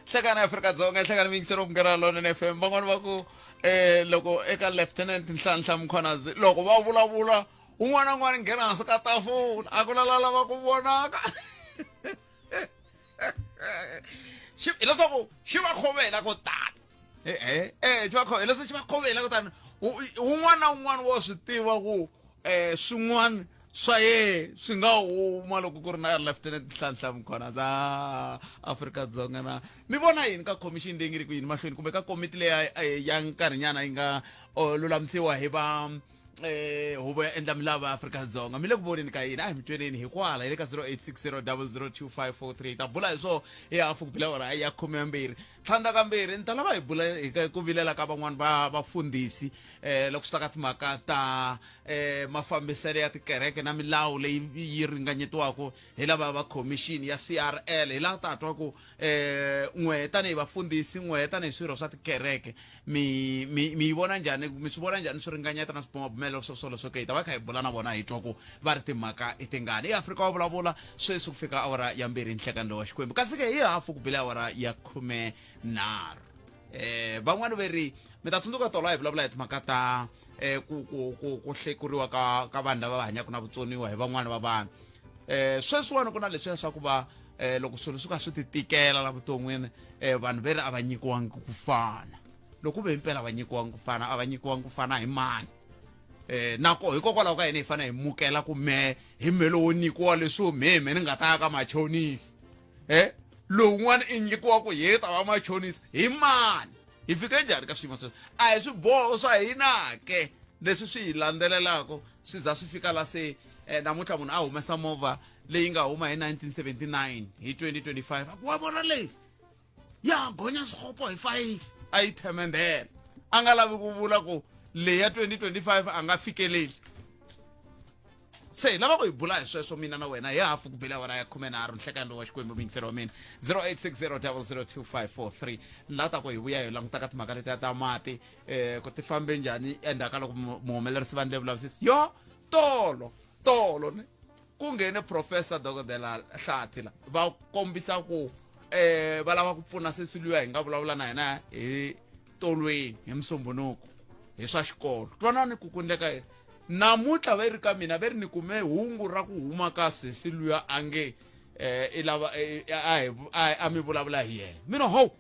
Hlekani Afrika-Dzonga, hlekani miyingiseri Munghana Lonene FM. Van'wani va ku loko eka Lieutenant Nhlanhla Mkhwanazi loko va vulavula un'wana na un'wana nghena hansi ka tafula a ku na la lava ku vonaka. Xi hileswaku xi va khovela ko tala. E e xi va kho hileswaku xi va khovela ko tala. Un'wana na un'wana wa swi tiva ku swin'wana swa ye swi nga huma loko ku ri na Lieutenant Nhlanhla Mkhwanazi. Afrika-Dzonga na mi vona yini ka commission leyi nge ri ku yini mahlweni kumbe ka komiti leya ya nkarhinyana yi nga lulamisiwa hi va huvo ya endla milawu ya Afrika-Dzonga? Mi le ku voneni ka yini? A hi mi tweneni hikwala hi le ka 0860002543. Hi ta bula hi swo hi hafu ku bila awara ya 12. Tlhandlakambirhi ni ta lava hi bula hi ku vilela ka van'wani va vafundhisi loko swi ta ka timhaka ta mafambiselo ya tikereke na milawu leyi yi ringanyetiwaka hi lava va khomixini ya CRL. Hi laha ta twa ku n'we tanihi vafundhisi, n'we tanihi swirho swa tikereke, mi mi mi yi vona njhani, mi swi vona njhani swiringanyeta na swibumabumelo swo swoleswo ke? Hi ta va kha hi bula na vona hi twa ku va ri timhaka i tingani. I Afrika wa vulavula sweswi ku fika awara ya 2 nhlekani lowa Xikwembu, kasi ke hi hafu ku bile awara ya 13. Van'wani ve ri mi ta tsundzuka tolo a hi vulavula hi timhaka ta ku ku ku ku hlekuriwa ka ka vanhu lava va hanyaka na vutsoniwa hi van'wani va vanhu. Sweswiwani ku na leswiya swa ku va loko swilo swi ka swi ti tikela la vuton'wini, vanhu ve ri a va nyikiwangi ku fana. Loko ve himpela va nyikiwangi ku fana, a va nyikiwangi ku fana hi mani? Nako hikokwalaho ka yini hi fanele hi mukela ku me hi me lowo nyikiwa leswo me me ni nga ta ya ka machonisi? Lowun'wana i nyikiwa ku hi ta va machonisi hi mani? Hi fike njhani ka swiyimo sweswo? A hi swiboho swa hina ke leswi swi hi landzelelaka swi za swi fika la se namuntlha munhu a humesa movha leyi nga huma hi 1979 hi 2025 a ku wa vona leyi ya gonya swikopo hi 5 a yi themendhela, a nga lavi ku vula ku leyi ya 2025 a nga fikeleli. Se hi lava ku hi bula hi sweswo mina na wena hi hafu ku bela awara ya 13 nhlekani lowa Xikwembu. Miyingiseri wa mina 0860002543 la ta ku hi vuya hi languta ka timhaka letiya ta mati ku ti fambe njhani endzhaku ka loko muhumelerisi va ndle vulavisisi yo tolo tolo ne ku nghene Professor Dokodela Hlathi la va kombisa ku va lava ku pfuna sesi luya hi nga vulavula na yena hi tolweni hi Musumbunuku hi swa xikolo. Twanani ku ku endleka yini namuntlha. Va ri ka mina ve ri ni kume hungu ra ku huma ka sesi luya a nge i lava a a mi vulavula hi yena. Mina ho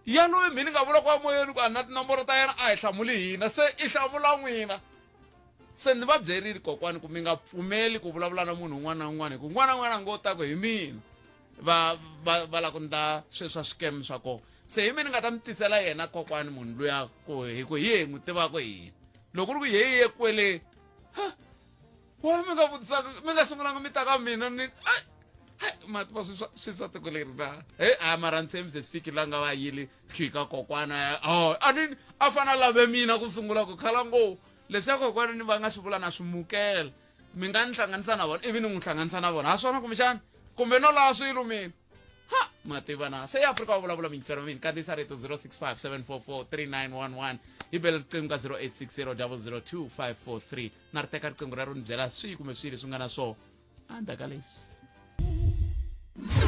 yaloye mi ni nga vula kwa moyeni ku a na tinomboro ta yena, a hi hlamuli hina, se i hlamula n'wina. Se ni va byerile kokwani ku mi nga pfumeli ku vulavula na munhu un'wana na un'wana, hi ku un'wana na un'wana a ngo ta ku hi mina va va va lava ku ndla sweswi swa swikeme swa kona. Se hi mina ni nga ta mi tisela yena kokwani munhu luya ku hi ku hi ye hi n'wi tivaka hina. Loko ku ri ku ye ye kwele ha wa mi nga vutisaka, mi nga sungulanga mi ta ka mina ni ma tiva swi swi swa tiko leri na he a mara ni tshembi se swi fiki la nga va yili chika kokwana. Oh, a ni a fana lave mina ku sungula ku khala ngo leswi ya kokwana ni va nga swi vula na swi mukela, mi nga ni hlanganisa na vona ivi ni n'wi hlanganisa na vona ha swona kumbexana kumbe no lava swilo mina ha ma tiva na se Afrika wa vulavula. Mingiselo mina kandziyisa rito 0657443911 hi bela riqingho ka 0860002543 na ri teka riqingho rero ni byela swihi kumbe swihi leswi nga na swoho endzhaku ka leswi.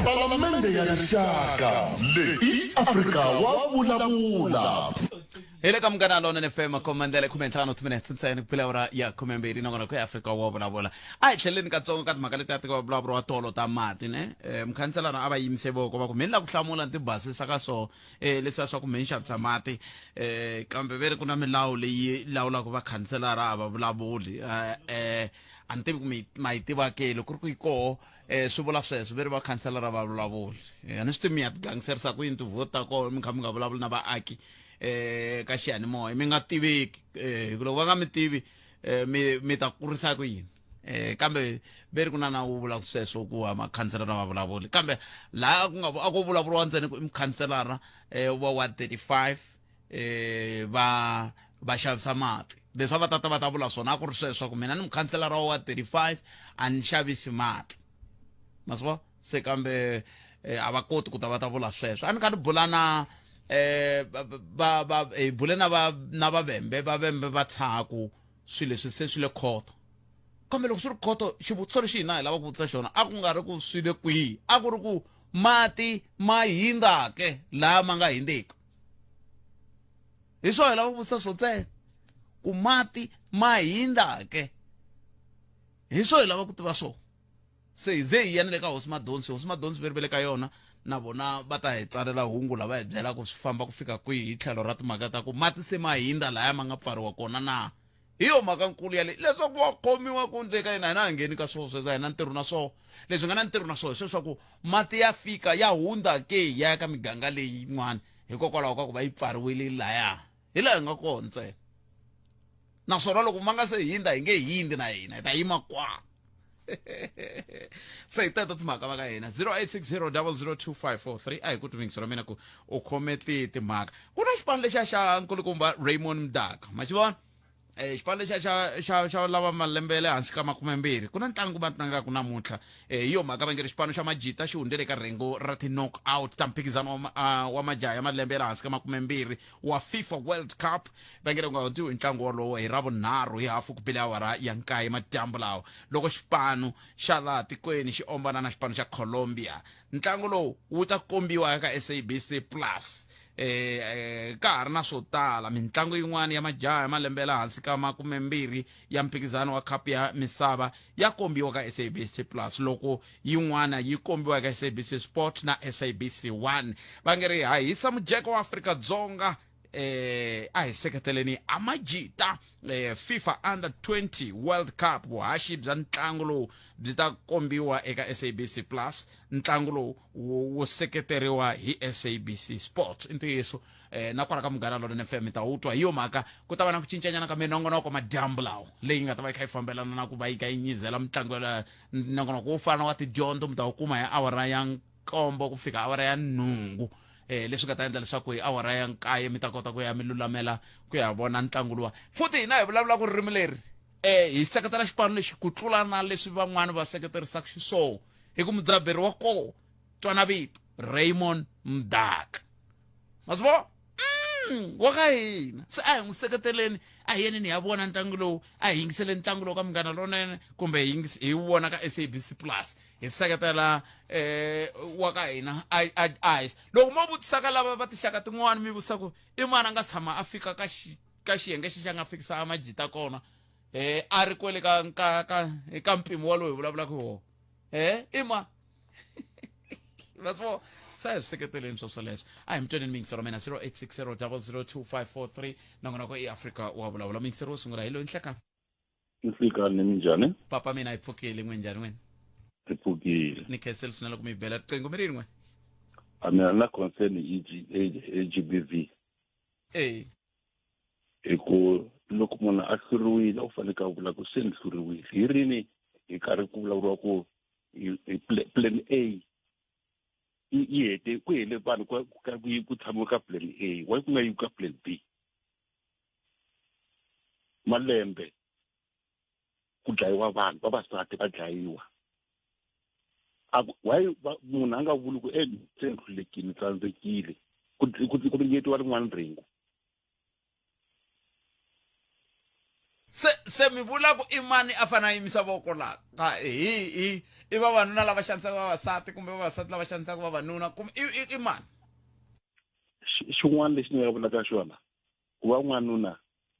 Palamende ya Rixaka leyi i Afrika wa vulavula. Hi le ka Munghana Lonene FM, khoma ndlela 15 timinetse ntsena ku phela awara ya 12 nakona ku Afrika wa vulavula. A hi tlheleni katsongo ka timhaka leti a ti vulavuriwa tolo ta mati ne. Mukhanselana a va yimise voko va ku mi ni la ku hlamula ni ti basisa ka swo leswiya swa ku mi ni xavisa mati, kambe ve ri ku na milawu leyi lawulaka vakhanselara a va vulavuli. A ni tivi ku mi ma yi tiva ke, loko ku ri ku yi koho swi vula sweswo ve ri vakhanselara va vulavuli. A ni swi tivi mi ya tigangiserisa ku yini tivhoti ta kona mi kha mi nga vulavuli na vaaki ka xiyanimoya mi nga tiveki, hi ku loko va nga mi tivi mi mi ta kurisa ku yini? Kambe ve ri ku na nawu wu vulaka sweswo ku va makhanselara va vulavuli, kambe laha ku nga a ku vulavuriwa ntsena ku i mukhanselara wa ward 35 va va xavisa mati. Leswi a va tata va ta vula swona a ku ri sweswo ku mina ni mukhanselara wa ward 35 a ni xavisi mati, ma swi vona se, kambe a va koti ku ta va ta vula sweswo. A ni kha ni bula na va va hi bule na va na vavembe, vavembe va tshaha ku swilo leswi se swi le khoto, kambe loko swi ri khoto xivutiso lexi hina hi lava ku vutisa xona a ku nga ri ku swi le kwihi, a ku ri ku Mati ma hindza ke laha ma nga hindziki. Hi swona hi lava ku vutisa swo ntsena ku mati ma hindza ke. Hi swona hi lava ku tiva swona. Se hi ze hi ya na le ka hosi Madonsi, hosi Madonsi ve ri ve le ka yona na vona va ta hi tsalela hungu la va hi byela ku swi famba ku fika kwihi hi tlhelo ra timhaka ta ku mati se ma hindza laya ma nga pfariwa kona na. Hi yo mhaka nkulu ya leyi leswaku wa khomiwa ku ndle ka yena hina ha ngheni ka swona sweswo a hi na ntirho na swona. Leswi nga na ntirho na swona hi sweswaku mati ya fika ya hundza ke ya ya ka miganga leyin'wana hikokwalaho ka ku va yi pfariwile laya. Hi laha hi nga kona ntsena. Naswona loko ma nga se hindza hi nge hindzi na hina hi ta yima kwala. Se hi teto timhaka va ka hina 0860002543 a hi ku twi ra mina ku u khome ti timhaka. Ku na xipano lexiya xa nkulukumba Raymond Mdaka ma xi vona? Xipano lexiya xa lava malembe ya le hansi ka makumembirhi ku na ntlangu va tlangaka namuntlha. Hi yo mhaka va nge ri xipano xa Majita xi hundzele ka rhengu ra ti-knock out ta mphikizano wa majaha ya malembe ya le hansi ka makumembirhi wa FIFA World Cup. Va nge ri u nga hundziwi hi ntlangu wolowo hi Ravunharhu hi hafu ku bile awara ya nkaye madyambu lawa loko xipano xa laha tikweni xi ombana na xipano xa Colombia. Ntlangu lowu wu ta kombiwa eka SABC Plus. Ka ha ri na swo tala mintlangu yin'wana ya majaha ya malembe ya le hansi ka makumembirhi ya mphikizano wa khapu ya misava ya kombiwa ka SABC Plus loko yin'wana yi kombiwa eka SABC Sport na SABC 1. Va nge ri ha hisa mujeko wa Afrika-Dzonga a hi seketeleni Amajita FIFA Under 20 World Cup. Vuhaxi bya ntlangu lowu byi ta kombiwa eka SABC Plus. Ntlangu lowu wu seketeriwa hi SABC Sport. I ntiyiso na kwala ka Munghana Lonene FM mi ta wu twa. Hi yo mhaka ku ta va na ku cincanyana ka minongonoko madyambu lawa leyi nga ta va yi kha yi fambelana na ku va yi kha yi nyizela mitlangu ya nongonoko wo fana wa tidyondzo mi ta wu kuma hi awara ya nkombo ku fika awara ya nhungu, leswi nga ta endla leswaku hi awara ya nkaye mi ta kota ku ya mi lulamela ku ya vona ntlangu luwa. Futhi hina hi vulavulaka ririmi leri hi seketela xipano lexi ku tlula na leswi van'wana va seketerisaka xiswona, hi ku mudzaberi wa koho twana vito Raymond Mdaka ma swi vona wa ka hina. Se a hi n'wi seketeleni, a hi yeneni hi ya vona ntlangu lowu, a hi yingiseleni ntlangu lowu ka Munghana Lonene kumbe hi hi wu vona ka SABC Plus, hi seketela wa ka hina. A loko mo vutisa ka lava va tinxaka tin'wani mi vutisa ku i mani a nga tshama a fika ka ka xiyenge xi xa nga fikisa a majita kona a ri kwele ka ka ka ka mpimo walowu hi vulavulaka hi wona i ma va swi vona. Se a hi swi seketeleni swo swoleswo. A hi mi tweneni miyingiselo mina 0860002543 nongonoko i Afrika wa vulavula. Miyingiselo wo sungula hi loyi nhleka. Nhlikani, minjhani? Papa mina hi pfukile, n'we njhani n'wina? Hi pfukile. Ni khenseli swinene loko mi bela riqingho mi ri yini n'we? A mina na concern hi GBV. Hi ku loko munhu a hluriwile u fanele a vula ku se ni hluriwile. Hi rini hi karhi ku vulavuriwa ku hi plan A yi hete ku hele vanhu ku tshamiwe ka plan A, why ku nga yiwi ka plan B? Malembe ku dlayiwa vanhu, vavasati va dlayiwa. A ku, why munhu a nga vuli ku se ni hlulekile, ni tsandzekile, ku ringetiwa rin'wana rhengu. Se mi vula ku i mani a fanele a yimisa voko la ka hi hi i vavanuna lava xanisaka vavasati kumbe vavasati lava xanisaka vavanuna kumbe i mani? Xin'wana lexi ni nga vulaka xona, ku va n'wanuna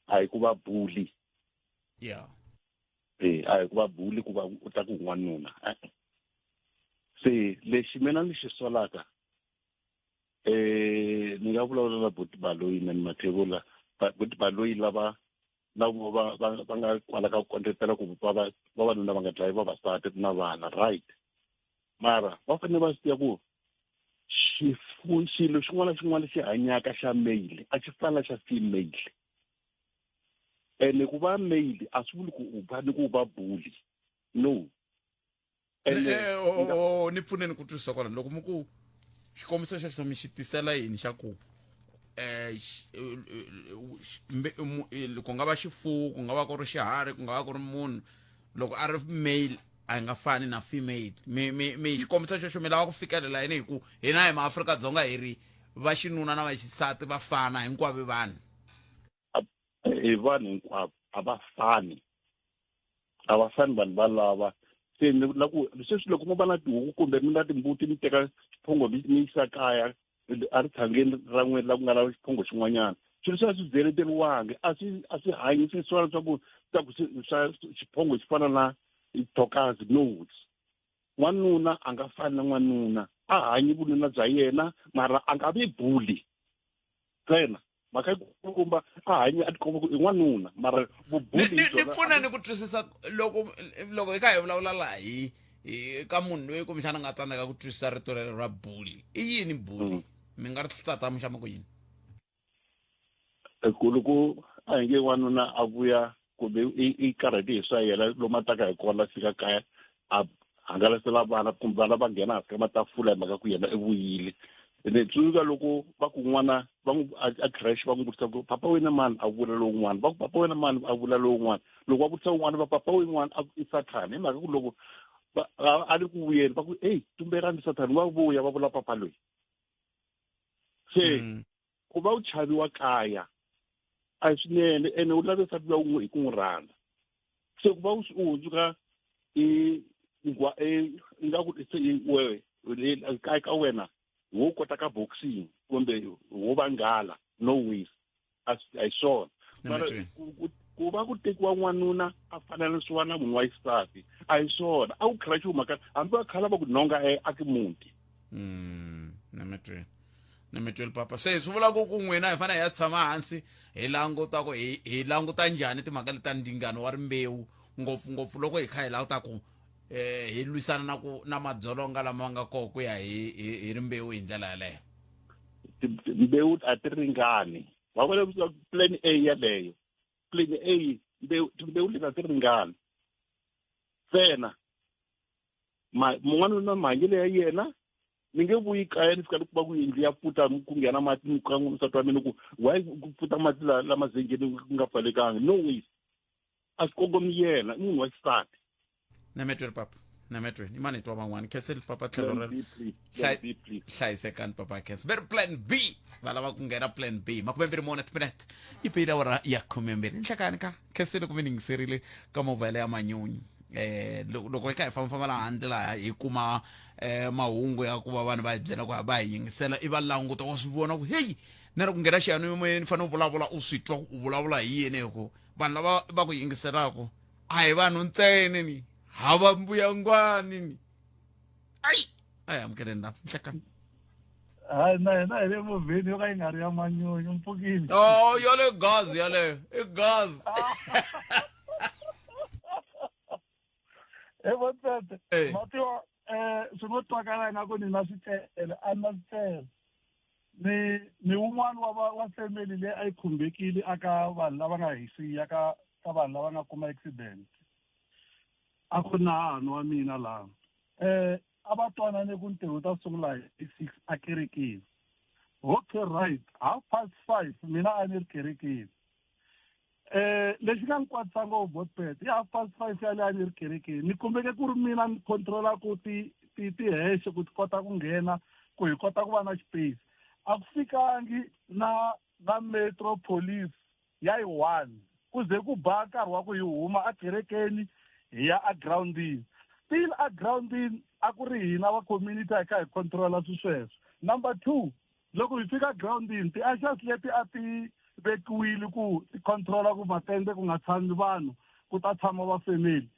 a hi ku va bully. A hi ku va bully ku va u ta ku n'wanuna. Se lexi mina ni xi solaka, ni nga vulavula na buti Baloyi na ni Mathebula, buti Baloyi lava na vo va nga kwala ka ku kondletela ku vavanuna va nga dlayi vavasati na vana, right? Mara va fanele va swi tiva ku xilo xin'wana na xin'wana lexi hanyaka xa male a xi fani na xa female. Ene ku va male a swi vuli ku u fanele ku va bully, no. Ene Ni pfuneni ku twisisa kwalano loko mi ku xikombiso xexo mi xi tisela yini xa ku ku nga va xifuwo, ku nga va ku ri xiharhi, ku nga va ku ri munhu, loko a ri male a yi nga fani na female. Mi xikombiso xexo mi lava ku fikelela yini? Hi ku hina hi maAfrika-Dzonga hi ri va xinuna na va xisati va fana hinkwavo vanhu. Hi vanhu hinkwavo a va fani, a va fani vanhu valava. Se ni la ku sweswi loko mo va na tihuku kumbe mi na timbuti, mi teka xiphongo mi yisa kaya a ri tshangeni ra n'wina la ku nga na xiphongo xin'wanyana. Swilo swi a swi byeleteriwangi, a swi hanyi swi swona swa ku swa ku swa xiphongo xi fana na thokazi. No, n'wanuna a nga fani na n'wanuna, a hanyi vununa bya yena, mara a nga vi buli ntsena. Mhaka yi kulukumba, a hanyi a tikomba ku i n'wanuna, mara vubuli ni pfuna ni ku twisisa. Loko hi kha hi vulavula laha hi ka munhu loyi kumbexana a nga tsandzeka ku twisisa rito rero ra bully, i yini bully? Mi nga ri tsatsamuxa mi ku yini? Ku loko a hi nge n'wanuna a vuya kumbe i karhati hi swa yena, lomu a taka hi kona, fika kaya a hangalasela vana kumbe vana va nghena hansi ka matafula hi mhaka ku yena i vuyile. Ene tsundzuka loko va ku n'wana va n'wi a creche, va n'wi vutisa ku papa wena mani, a vula lowun'wana, va ku papa wena mani, a vula lowun'wana. Loko va vutisa un'wana, va papa wun'wana a ku i Sathana, hi mhaka ku loko a ri ku vuyeni va ku, "Eyi, tumbelani, Sathana wa vuya," va vula papa loyi. Se ku va u chaviwa kaya a hi swinene, ene u lave nsati loyi hi ku n'wi rhandza. Se ku va u hundzuka i ingaku se wewe kaya ka wena wo kota ka boxing kumbe wo va nghala, no ways, a hi swona. Mara ku va ku tekiwa n'wanuna a fananisiwa na munhu wa xisati, a hi swona. A ku khala xi mhaka hambi va khala va ku nhonga a ki muti. Na mi twini papa. Se swi vula ku n'wina hi fanele hi ya tshama hansi hi languta ku hi languta njhani timhaka leti ta ndzingano wa rimbewu, ngopfungopfu loko hi kha hi languta ku hi lwisana na ku na madzolonga lama nga kona ku ya hi rimbewu hi ndlela yaleyo. Mbewu a ti ringani, va vona plan A yaleyo, plan A, mbewu, timbewu leti a ti ringani ntsena. Mun'wana na mahanyelo ya yena, ni nge vuyi kaya ni fika ni kuma ku yindlu ya pfuta, ku nghena mati, ni ka nsati wa mina ku why ku pfuta mati lama zengeni ku nga pfalekanga. No ways, a swi kongomi yena, i munhu wa xisati. Na mi twini papa, na mi twini. I mani twa van'wani khenseli papa tlhelo Plan rero. B, please. Plan B, please. Hlayisekani papa khensa veri plan B, va lava ku nghena plan B. 24 timinete yi peyile awara ya 12 nhlekani ka khenseli ku mi yingiserile ka movha ya manyunyu. Loko hi kha hi fambafamba laha handle laha, hi kuma mahungu ya ku va vanhu va hi byela ku va hi yingisela, i va languta wa swi vona ku heyi na ri ku nghena xiyanimoyeni, ni fanele u vulavula u swi twa ku u vulavula hi yini, hi ku vanhu lava va ku yingiselaka a hi vanhu ntsena, ni hava mbuyangwani ni ayi a hi amukeleni la nhlekani. Hayi, na hina hi le movheni yo ka yi nga ri ya manyunyu, mpfukile. Oh, yale gazi yaleyo i gazi. He votsete. Eh. Matiwa swi ngo twakala ingaku ni na swicele, a ni na swicele. Ni wun'wana wa family leyi a yi khumbekile aka vanhu lava nga hi siya ka vanhu lava nga kuma accident. A ku ri na hahani wa mina laha. A va twanane ku ntirho wu ta sungula hi 6 a kerekeni. Okay, right. 5:30 mina a ni ri kerekeni. Lexi nga ni kwatisa ngopfu botpet, i 5:30 yaleyo a ni ri kerekeni. Ni kumbeke ku ri mina ni controla ku ti ti-hearse ku ti kota ku nghena, ku hi kota ku va na space. A ku fikangi na metro police ya yi one ku ze ku ba nkarhi wa ku hi huma a kerekeni hi ya a groundini. Still a groundini a ku ri hina va community a hi kha hi controla swi sweswo. Number two, loko hi fika groundini, ti-ushers leti a ti vekiwile ku ti controla ku matende ku nga tshami vanhu, ku ta tshama va family,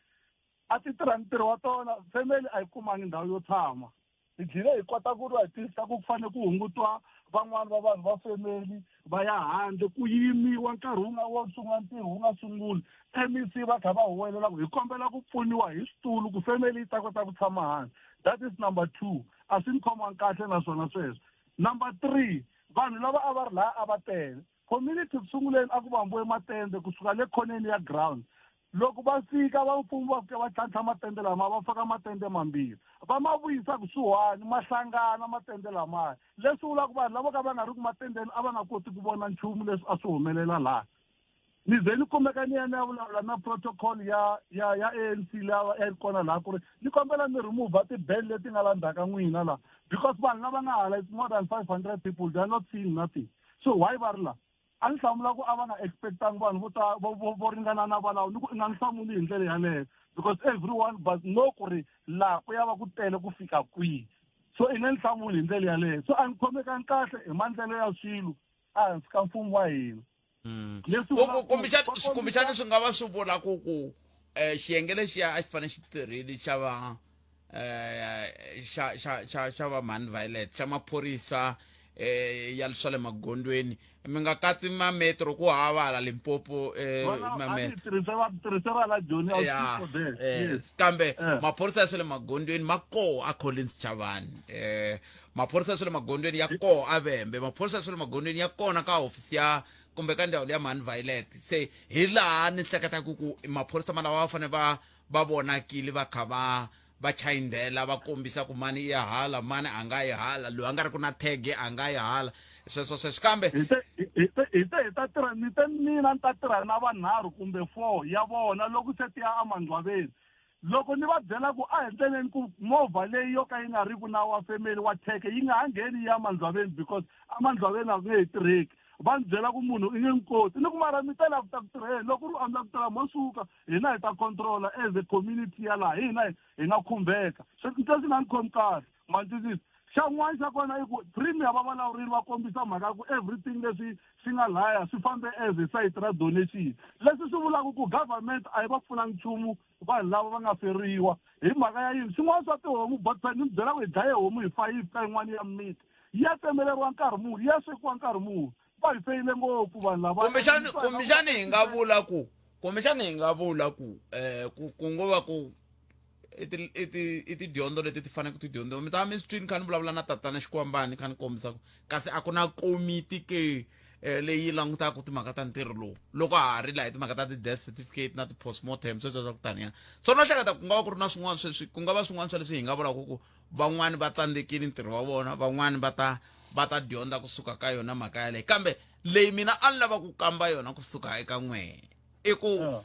a ti tirha ntirho wa tona. Family a yi kumangi ndhawu yo tshama. Hi dlile hi kota ku lwa hi tiyisisa ku fanele ku hungutiwa van'wani va vanhu va family va ya handle, ku yimiwa nkarhi wu nga wo sungula ntirho wu nga sunguli. MEC va kha va huwelela ku hi kombela ku pfuniwa hi switulu ku family yi ta kota ku tshama hansi. That is number two, a swi ni khomangi kahle naswona sweswo. Number three, vanhu lava a va ri laha a va tele. Community ku sunguleni a ku vambiwe matende kusuka le khoneni ya ground. Loko va fika va mfumo, va fika va tlhantlha matende lama, va faka matende mambirhi, va ma vuyisa kusuhani, ma hlangana matende lamaya, leswi vulaka vanhu lava ka va nga ri ku matendeni a va nga koti ku vona nchumu leswi a swi humelela laha. Ni ze ni kumeka ni ya ni ya vulavula na protocol ya ANC leyi a yi kona laha ku ri ni kombela mi remove ti-band leti nga la ndzhaku ka n'wina la, because vanhu lava nga hala, it's more than 500 people, they are not seeing nothing, so why va ri la? A ni hlamula ku a va nga expectangi vanhu vo ta vo vo vo ringana na valavo ni ku i nga ni hlamuli hi ndlela yaleyo because everyone but know ku ri laha ku ya va ku tele ku fika kwihi so i nge ni hlamuli hi ndlela yaleyo so a ni khomekangi kahle hi maendlelo ya swilo ehansi ka mfumo wa hina leswi kumbexana swi nga va swi vula ku ku um xiyenge lexiya a xi fanele xi tirhile xa va um xa xa xa xa va mhani violet xa maphorisa um ya swa le magondzweni mi nga katsi ma metro ku hava hala limpopo um ma metro ya kambe maphorisa ya swa le magondzweni ma koho a collins chavani um maphorisa ya swa le magondzweni ya koho a vembe maphorisa ya swa le magondzweni ya kona ka hofisi ya kumbe ka ndhawu ya mhani violet se hi laha ni hleketaka ku maphorisa ma lava va fanele va va vonakile va kha va va chayindela va kombisa ku mani i ya hala mani a nga yi hala loyi a nga ri ku na thege a nga yi hala sweswo sweswo kambe hi te hi te hi te hi ta tirha ni te mina ni ta tirha na vanharhu kumbe four ya vona loko se ti ya emangcwaveni loko ni va byela ku a hi ndleleni ku movha leyi yo ka yi nga ri ku na wa family wa theke yi nga ha ngheni yi ya mandlwaveni because emandlwaveni a ku nge he tirheki va ni byela ku munhu i nge n'wi koti ni ku mara mi ta lava ku ta ku tirheni loko ri a mi lava ku tirha mo suka hina hi ta controla as a community ya laha hi hina hi nga khumbeka swi ni twa swi nga ni khomi kahle ma ni twisisa xan'wana xa kona i ku premier va vulavurili va kombisa mhaka ya ku everything leswi swi nga laya swi fambe as a site ra donation leswi swi vulaka ku government a yi va pfunangi nchumu vanhu lava va nga feriwa hi mhaka ya yini swin'wana swa tihomu botman ni mi byela ku hi dlaye homu hi fayifi ka yin'wana ya miti yi ya tsemeleriwa nkarhi muni yi ya swekiwa nkarhi muni va hi feyile ngopfu vanhu lava kumbexani kumbexani hi nga vula ku kumbexani hi nga vula ku eh ku ku ngo va ku i ti i ti i tidyondzo leti ti faneleke ti dyondziwa mi ta mi swi twini kha ni vulavula na tatana xikwambani kha ni kombisa ku kasi a ku na komiti ke eh, leyi langutaka timhaka ta ntirho lowu loko ha ha ri laha hi timhaka ta ti-death certificate na ti-postmortem sweswo swa ku taniya so na hleketa ku nga va ku ri na swin'wana sweswi ku nga va swin'wana swa leswi hi nga vulaka ku van'wani va tsandzekile ntirho wa vona van'wani va ta va ta dyondza kusuka ka yona mhaka yaleyo kambe leyi mina a ni lava ku kamba yona kusuka eka n'wehe i ku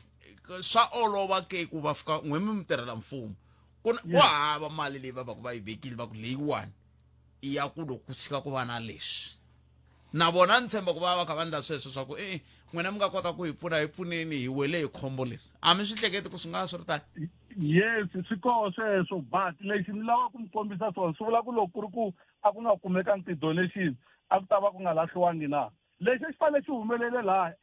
swa olova ke ku va fika n'we mi mutirhela mfumo ku ku hava mali leyi va va ku va yi vekile va ku leyiwani i ya ku loko ku tshika ku va na leswi na vona ni tshemba ku va va kha va endla sweswo swa ku e n'wina mi nga kota ku hi pfuna hi pfuneni hi wele hi khombo leri a mi swi hleketi ku swi nga swi ri tani yes swi koho sweswo but lexi ni lava ku mi kombisa swona swi vula ku loko ku ri ku a ku nga kumekangi ti-donation a ku ta va ku nga lahliwangi na lexi xi fanele xi humelele laha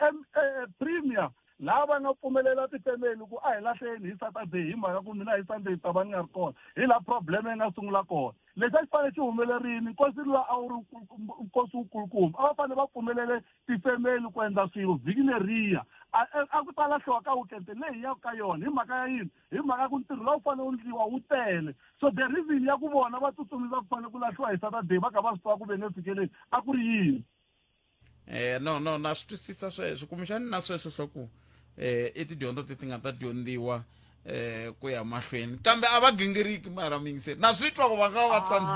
premier laha va nga pfumelela tifemeli ku a hi lahleni hi saturday hi mhaka ku mina hi sunday ni ta va ni nga ri kona hi laha problem yi nga sungula kona lexi a xi fanele xi humelerile nkosi luwa a wu ri nkosi wukulukumba a va fanele va pfumelele tifemeli ku endla swilo vhiki leriya a ku ta lahliwa ka weekend leyi hi yaka ka yona hi mhaka ya yini hi mhaka ku ntirho lowu fanele wu endliwa wu tele so the reason ya ku vona va tsutsumisa ku fanele ku lahliwa hi saturday va kha va swi tiva ku ve nge fikeleli a ku ri yini eh no no na swi twisisa sweswo kumbexani na sweswo swa ku eh i tidyondzo leti nga ta dyondziwa eh ku ya mahlweni kambe a va gingiriki mara miyingiseri na swi twa ku va nga va tsandza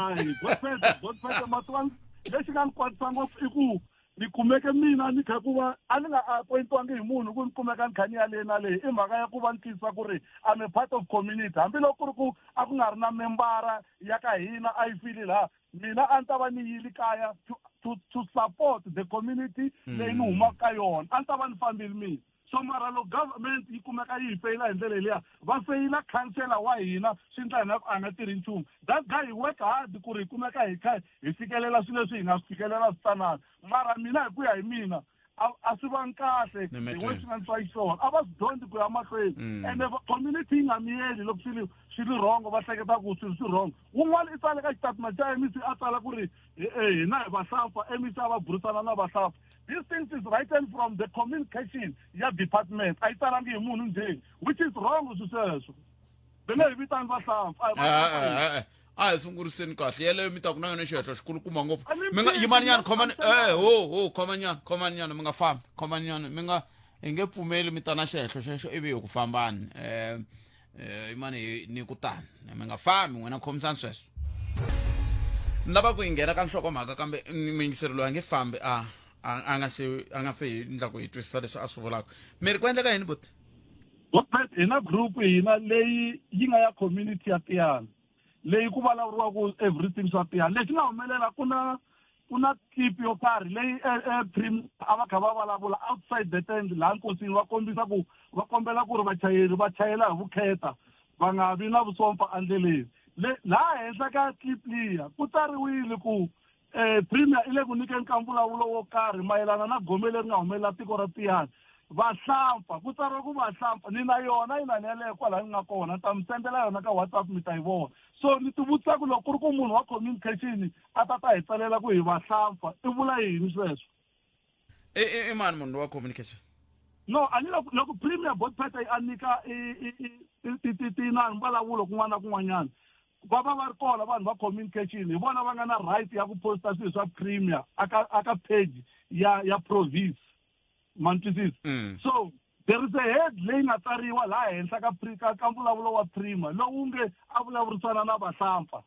lexi nga ni kwatisa ngopfu i ku ni kumeke mina ni kha ku va a ni nga appointiwangi hi munhu ku ni kumeka ni kha ni ya le na le i mhaka ya ku va ni twisisa ku ri I'm a part of community hambiloko ku ri ku a ku nga ri na membara ya ka hina a yi fili laha mina a ni ta va ni yili kaya to, to, to support the community leyi ni humaka ka yona a ni ta va ni fambile mina so mara loko government yi kumeka yi hi feyila hi ndlela liya va feyila khansela wa hina swi endla hina ku a nga tirhi nchumu that guy he work hard ku ri hi kumeka hi kha hi fikelela swilo leswi hi nga swi fikelela switsanana mara mina hi ku ya hi mina a swi vangi kahle hi we swi nga ni xiswona a va swi dyondzi ku ya mahlweni mm. ende community yi nga miyeli loko swi swi ri wrong va hleketa ku swilo swi wrong wun'wana i tsale ka xitatimende xa mec a tsala ku ri eh, hina hi vahlampfa mec a va burisana na vahlampfa this thing is written from the communication ya department a yi tsalangi hi munhu njhe which is wrong swi sweswo ve le hi vitani vahlampfa a eh, eh, a hi sunguriseni kahle yeleyo mi taku na yona xihehlo xikulukumba ngopfu mi nga yimani nyana khomani e ho ho khomani nyana khomani nyana mi nga fambi khomani nyana mi nga hi nge pfumeli mi ta na xihehlo xexo ivi hi ku fambani um yimani ni ku tani mi nga fambi n'wina khomisani sweswo ni lava ku yi nghena ka nhlokomhaka kambe muyingiseri loyi a nge fambi a a nga se a nga se hi ndla ku hi twisisa leswi a swi vulaka mi ri ku endleka yini buti Godfred hi na group hina leyi yi nga ya community ya Tiyani leyi ku vulavuriwaka everything swa Tiyani lexi nga humelela ku na Ku na clip yo karhi leyi Premier a va kha va vulavula outside the tent laha nkosini, va kombisa ku va kombela ku ri vachayeri va chayela hi vukheta, va nga vi na vusompfa endleleni. Le laha henhla ka clip liya ku tsariwile ku Premier i le ku nyikeni ka mbulavulo wo karhi mayelana na gome leri nga humelela tiko ra Tiyani. Vahlampfa, ku tsariwa ku vahlampfa, ni na yona inani yaleyo kwalaho ni nga kona, ni ta mi sendela yona ka WhatsApp mi ta yi vona. So ni ti vutisa ku loko ku ri ku munhu wa communication a ta ta hi tsalela ku hi vahlampfa, i vula yini sweswo? I mani munhu wa communication? No, a ni loko loko Premier Botpete a nyika tinani mbulavulo kun'wana na kun'wanyana, va va va ri kona vanhu va communication, hi vona va nga na right ya ku posta swilo swa Premier aka page ya province, ma ni twisisa? So there is a head leyi nga tsariwa laha henhla ka mbulavulo wa Premier lowu nge a vulavurisana na vahlampfa.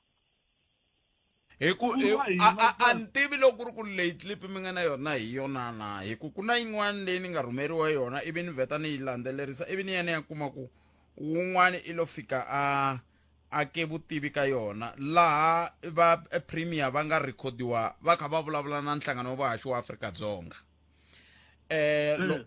Hi ku a ni tivi loko ku ri ku leyi clip mi nga na yona hi yona na, hi ku ku na yin'wana leyi ni nga rhumeriwa yona, ivi ni vheta ni yi landzelerisa, ivi ni ya ni ya kuma ku wun'wani i lo fika a ake vutivi ka yona, laha va Premier va nga rhekhodiwa va kha va vulavula na nhlangano wa vahaxi wa Afrika-Dzonga.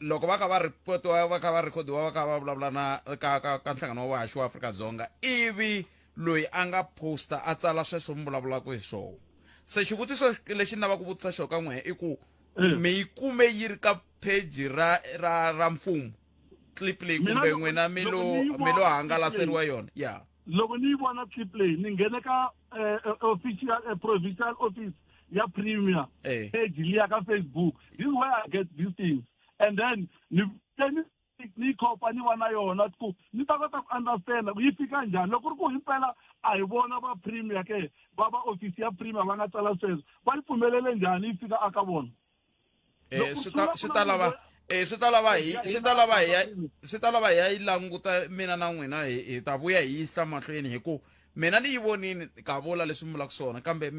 Loko va kha va reportiwa, va kha va rhekhodiwa, va kha va vulavula na ka nhlangano wa vahaxi wa Afrika-Dzonga, ivi loyi a nga posta a tsala sweswo mi vulavulaka hi swona. Se xivutiso lexi ni lavaka ku vutisa xona ka n'wehe i ku mi yi kume yi ri ka page ra mfumo clip leyi, kumbe n'wina mi lo hangalaseriwa yona ya? Loko ni yi vona clip leyi, ni nghene ka official, provincial office ya Premier page liya ka Facebook. This is where I get these things, and then ni khopa ni va na yona ku ni ta kota ku understand ku yi fika njhani. Loko ku ri ku himpela a hi vona va Premier ke, va office ya Premier va nga tsala sweswo, va yi pfumelele njhani yi fika aka vona? Swi ta lava hi ya yi languta mina na n'wina, hi ta vuya hi yisa mahlweni, hi ku mina ni yi vonini ka vula leswi mi vulaka swona, kambe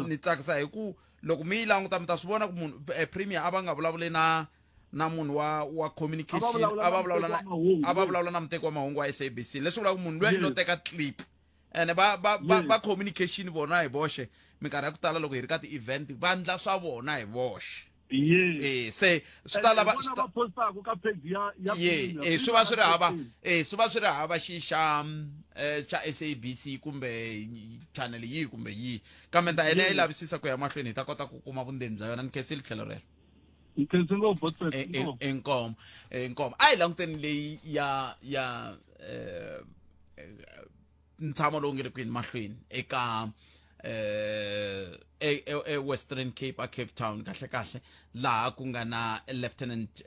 ni tsakisa hi ku loko mi yi languta mi ta swi vona ku munhu Premier a va nga vulavuli na munhu wa communication, a va vulavula na muteki wa mahungu wa SABC, leswi vulaka munhu loyi i lo teka clip. Ene va communication vona hi voxe, minkarhi ya ku tala loko hi ri ka ti-event va ndla swa vona hi voxe. Se swi ta lava ye swi va swi ri hava swi va swi ri hava xi xa SABC kumbe channel yihi kumbe yihi, kambe ta ene yi lavisisa ku ya mahlweni, hi ta kota ku kuma vundzeni bya yona. Ni khensile tlhelo rero. Inkomo, inkomo. A hi languteni leyi ya ntshamo lowu nge le kwini mahlweni eka e Western Cape, a Cape Town kahle kahle, laha ku nga na Lieutenant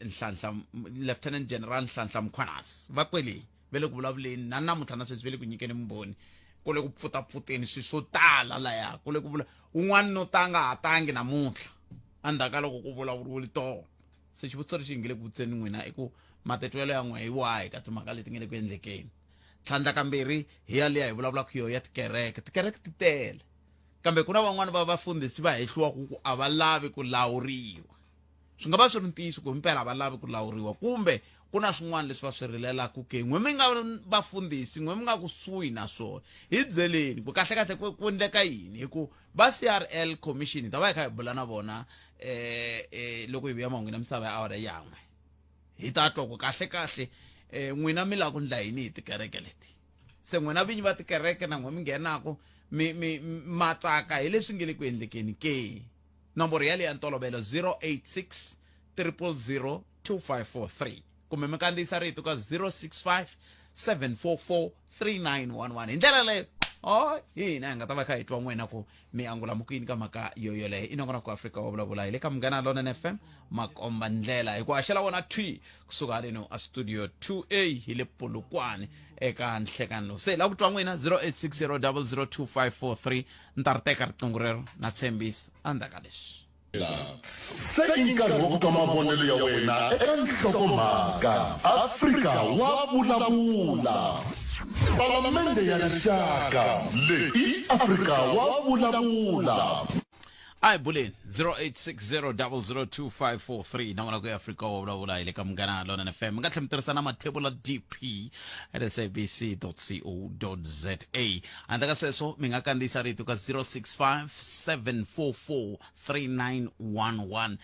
General Nhlanhla Mkhwanazi. Va kwele ve le ku vulavuleni na namuntlha, na sweswi ve le ku nyikeni vumbhoni, ku le ku pfutapfuteni swilo swo tala laya, ku le ku vula un'wana no tanga ha tangi namuntlha endzhaku ka loko ku vulavuriwile tona. Se xivutiso lexi hi nge le ku vutiseni n'wina i ku matitwelo ya n'we hi wahi ka timhaka leti nge le ku endlekeni? Tlhandla kambirhi hi yaliya hi vulavulaka yo ya tikereke. Tikereke ti tele, kambe ku na van'wani va vafundhisi va hehliwaka ku a va lavi ku lawuriwa. Swi nga va swi ri ntiyiso ku himpela a va lavi ku lawuriwa, kumbe ku na swin'wana leswi va swi rilelaka ke? N'we mi nga vafundhisi, n'we mi nga kusuhi na swona, hi byeleni ku kahle kahle ku endleka yini, hi ku va CRL commission hi ta va hi kha hi bula na vona loko hi vuya mahungwini ya misava ya awara yan'we, hi ta twa ku kahle kahle n'wina mi lava ku ndla yini hi tikereke leti. Se n'wina vinyi va tikereke na n'we mi nghenaka mi matsaka hi leswi nge le ku endlekeni ke? Nomboro yaleyo ya ntolovelo 086 000 2543, kumbe mi kandziyisa rito ka 065 744 3911. Hi ndlela leyo o hina hi nga ta va kha hi twa n'wina ku mi angula mukuyini ka mhaka yo yoleyo. I nongonoko Afrika wa vulavula hi le ka Munghana Lonene FM, makomba ndlela hi ku haxela wona thwi kusuka haleno a studio 2A hi le Polokwane eka nhlekani lowu. Se la ku twa n'wina 0860 002543. Ni ta ri teka riqingho rero na tshembisa endzhaku ka leswi. Se i nkarhi wa ku twa mavonelo ya wena eka nhlokomhaka. Afrika wa vulavula. Palamende ya Rixaka. Leyi i Afrika wa vulavula. A hi buleni 0860002543 nongonoko ku ya Afrika wa vulavula hi le ka Munghana Lonene FM. Mi nga tlhela mi tirhisa na mathebula DP at sabc co za. Handle ka sweswo mi nga kandziyisa rito ka 065 744 3911.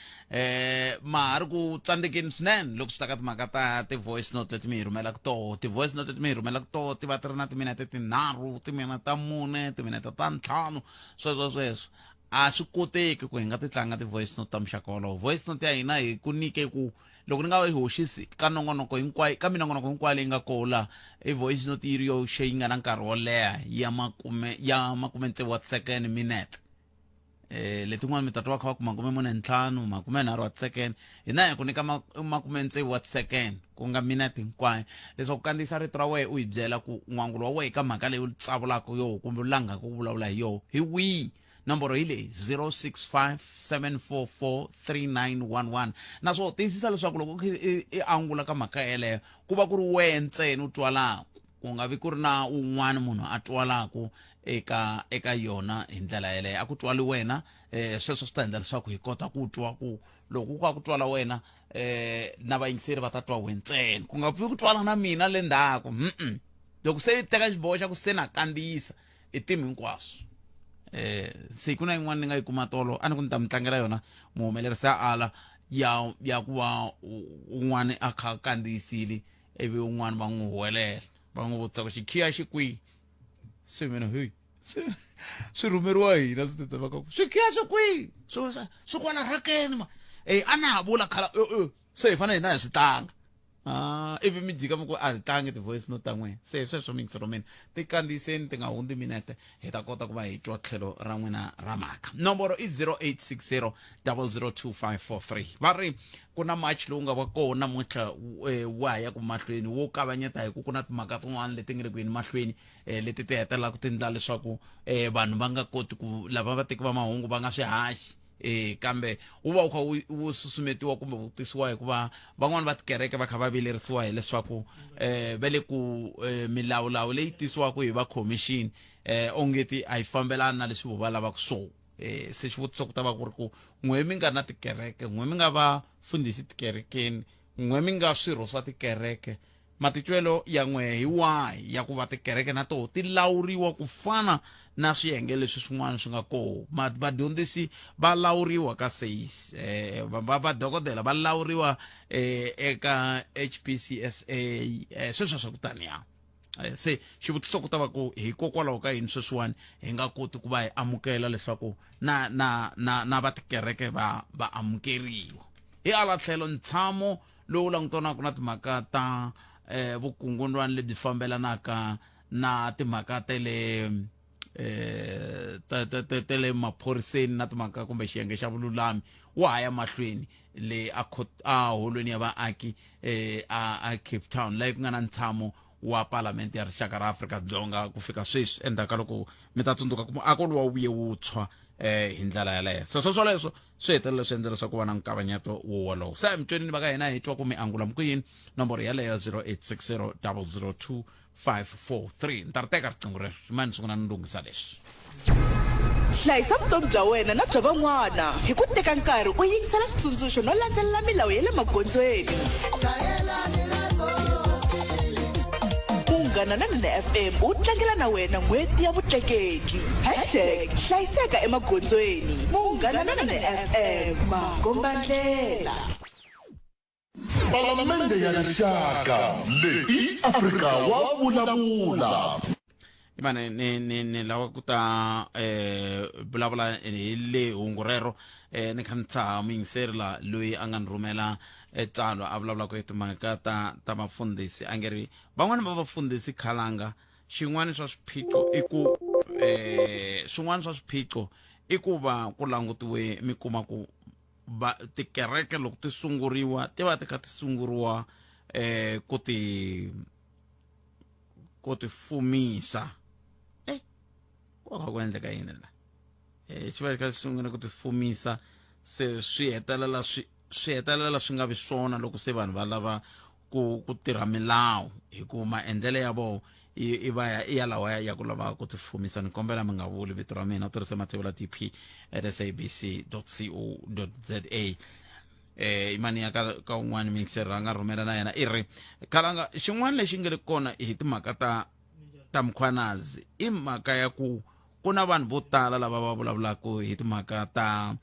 Ma ha ri ku tsandzekeni swinene loko swi ta ka timhaka ta ti-voice note leti mi hi rhumelaka toho. Ti-voice note leti mi hi rhumelaka toho ti va ti ri na timinete tinharhu, timinete ta mune, timinete ta ntlhanu, sweswo sweswo. A swi koteki ku hi nga ti tlanga ti-voice note ta muxaka wolowo. Voice note ya hina hi ku nyike ku loko ni nga yi hoxisi ka nongonoko hinkwayo, ka minongonoko hinkwayo leyi nga koho laha, i voice note yi ri yoxe yi nga na nkarhi wo leha ya makume ya makume tsevu wa tisekene minete. Letin'wana mi ta twa va kha va ku makume mune ntlhanu, makume nharhu wa tisekene. Hina hi ku nyika makume tsevu wa tisekene, ku nga minete hinkwayo, leswaku kandziyisa rito ra wena u hi byela ku n'wangulo wa wena ka mhaka leyi u tsavulaka yoho kumbe u langaka ku vulavula hi yoho hi wihi. Nomboro hi leyi 0657443911. Naswona tiyisisa leswaku loko i angula ka mhaka yeleyo ku va ku ri wehe ntsena u twalaka, ku nga vi ku ri na un'wana munhu a twalaka eka eka yona hi ndlela yeleyo. A ku twali wena, sweswo swi ta endla leswaku hi kota ku twa ku loko ku ka ku twala wena, na vayingiseri va ta twa we ntsena, ku nga pfi ku twala na mina le ndzhaku. Loko se i teka xiboho xa ku se na kandziyisa i timi hinkwaswo. Se ku na yin'wana ni nga yi kuma tolo, a ni ku ni ta mi tlangela yona, muhumelerisi a ala ya ya ku va un'wana a kha kandziyisile, ivi un'wana va n'wi huwelela va n'wi vutisa ku xikhiya xi kwihi. Se mina heyi, swi rhumeriwa hina swi tete va ka ku xikhiya xi kwihi, swi kwala rhakeni ma a na ha vula khala se hi fanele hina hi swi tlanga. Ivi mi jika mi ku a hi tlangi ti-voice note ta n'wina. Se hi sweswo miyingiselo mina ti kandziyiseni ti nga hundzi minete, hi ta kota ku va hi twa tlhelo ra n'wina ra mhaka. Nomboro i 0860 002543. Va ri ku na march lowu nga va kona namuntlha, wa ha ya ku mahlweni wo kavanyeta hi ku ku na timhaka tin'wana leti nga le ku yeni mahlweni, leti ti hetelelaka ti endla leswaku vanhu va nga koti ku lava vateki va mahungu va nga swi haxi. Kambe wu va wu kha wu susumetiwa kumbe wu tisiwa hikuva van'wani va tikereke va kha va vilerisiwa hileswaku va le ku milawulawu leyi tisiwaka hi va commission ongeti a yi fambelani na leswi vo va lavaka swona. Se xivutiso ku ta va ku ri ku n'we mi nga na tikereke, n'we mi nga va fundhisi tikerekeni, n'we mi nga swirho swa tikereke, matitwelo ya n'we hi wahi ya ku va tikereke na toho ti lawuriwa ku fana na swiyenge leswi swin'wana swi nga koho? Vadyondzisi va lawuriwa ka SACE, vadokodela va lawuriwa eka HPCSA, sweswo swa ku taniya. Se xivutiso ku ta va ku hikokwalaho ka yini sweswiwani hi nga koti ku va hi amukela leswaku na na na na va tikereke va va amukeriwa? Hi ala tlhelo ntshamo lowu langutanaka na timhaka ta vukungundwani lebyi fambelanaka na timhaka ta le ta le maphoriseni na timhaka kumbe xiyenge xa vululami wa ha ya mahlweni le a holweni ya vaaki a Cape Town, laha ku nga na ntshamo wa Palamende ya Rixaka ra Afrika-Dzonga ku fika sweswi, endzhaku ka loko mi ta tsundzuka ku muako luwa wu vuye wu tshwa hi ndlela yaleyo. Se swo swoleswo swi hetelela swi endla leswaku va na nkavanyeto wo wolowo. Se mutwenini va ka hina hi twa ku mi angula mi ku yini. Nomboro yaleyo 0860 002 543. Ni ta ri teka riqingho rero rimani sungula ni lunghisa leswi. Hlayisa vutomi bya wena na bya van'wana hi ku teka nkarhi u yingisela switsundzuxo no landzelela milawu ya le magondzweni. Munghana Lonene FM wu tlangela na wena n'hweti ya vutleketli. Hashtag hlayiseka emagondzweni. Munghana Lonene FM, makombandlela. Palamende ya Rixaka leyi i Afrika wa vulavula. Imane ni ni ni lava ku ta vulavula hi le hungu rero, ni kha ni tshaha muyingiseri la loyi a nga ni rhumela tsalwa a vulavulaka hi timhaka ta ta vafundhisi. A nge ri van'wani va vafundhisi khalanga, xin'wana swa swiphiqo i ku swin'wana swa swiphiqo i ku va ku langutiwe mi kuma ku va tikereke loko ti sunguriwa ti va ti kha ti sunguriwa ku ti fumisa. Ku va ku endleka yini la? Xi va kha xi sungula ku ti fumisa, se swi hetelela swi swi hetelela swi nga vi swona loko se vanhu va lava ku tirha milawu, hi ku maendlelo ya vona i va ya i ya lawa ya ku lava ku tifumisa. Ni kombela mi nga vuli vito ra mina, u tirhise mathevula tp at sabc co za. Imani ya ka un'wana mixer a nga rhumela na yena i ri khalanga xin'wana lexi nga le kona hi timhaka ta Mkhwanazi i mhaka ya ku ku na vanhu vo tala lava va vulavulaka hi timhaka ta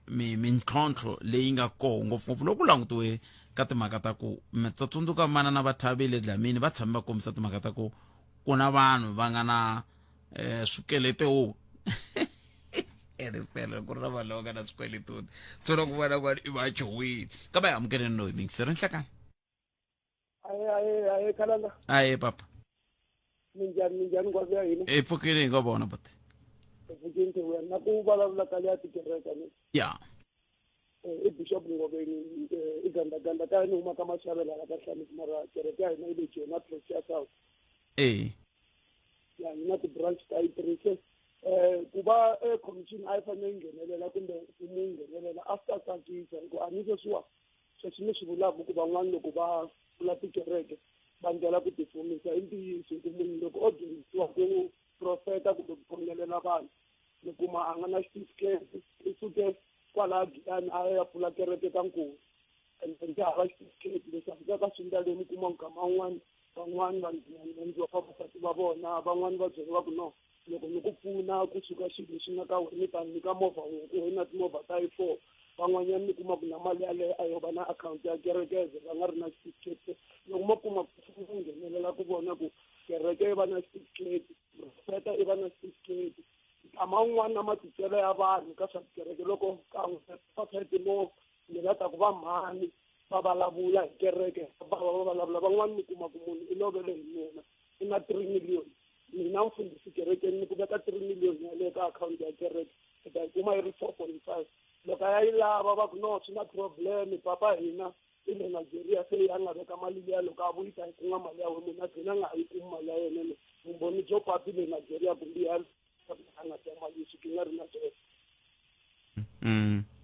mintlhontlho leyi nga koho, ngopfungopfu loko ku langutiwe ka timhaka ta ku mi ta tsundzuka manana va Thabile Dlamini va tshame va kombisa timhaka ta ku ku na vanhu va nga na swikweleti ene fela ku ri na vanhu lava nga na swikweleti, so loko vona kwani i va chuhwile. Kambe hi amukeleni loyi mingiseri nhlekani. Aye, aye, aye, khalanga. Aye papa. Minjhani, minjhani ngwazi ya hina? I pfukile, hi nga vona buti. Pfukile ntirhweni na ku vulavula ka leya tikereke ni. Ya. I Bishop Ngoveni, i gandaganda ka ni huma ka Mashavela la ka Hlanisi, mara kereke ya hina yi le Jona Protea South. Ya hina ti-branch ta yi three. Se ku va commission a yi fanele yi nghenelela kumbe mfumo wu nghenelela a swi ta tsakisa, hikuva a ni sweswiwa sweswi mi swi vulaka ku van'wana loko va pfula tikereke va ndlela ku tifumisa i ntiyiso, hi ku munhu loko o dyondzisiwa ku profeta kumbe ku khongelela vanhu, mi kuma a nga na xitifiketi, i suke kwalaya Giyani a ya pfula kereke ka Nkosi and then hava xitifiketi leswi a fikaka swi ndla leyi mi kuma nkama wun'wani van'wani va endliwa vavasati va vona, van'wani va byeriwa ku no loko ni ku pfuna kusuka xilo lexi nga ka wena ni ta nyika movha wun'we, ku wena timovha ta yi four. Van'wanyana mi kuma ku na mali yaleyo a yo va na akhawunti ya kereke ze va nga ri na xitifiketi. Loko mo kuma ku nghenelela ku vona ku kereke yi va na xitifiketi, profeta i va na xitifiketi, nkama wun'wana na matitwelo ya vanhu ka swa tikereke, loko kan'we prophet mo ni va ta ku va mhani va vulavula hi kereke, va va vulavula van'wana, mi kuma ku munhu i lovele hi nuna, i na 3 million, mina mfundhisi kerekeni ni ku veka 3 million yaleyo ka akhawunti ya kereke, i ta yi kuma yi ri 4.5. Loko a ya yi lava va ku no, swi na problem, papa hina i le Nigeria, se ya nga veka mali liya, loko a vuyisa yi kuma mali ya wena, munhu a gcina a nga ha yi kumi mali ya yena le, vumbhoni byo papi le Nigeria kumbe ya a nga dya mali yi suke nga ri na byona.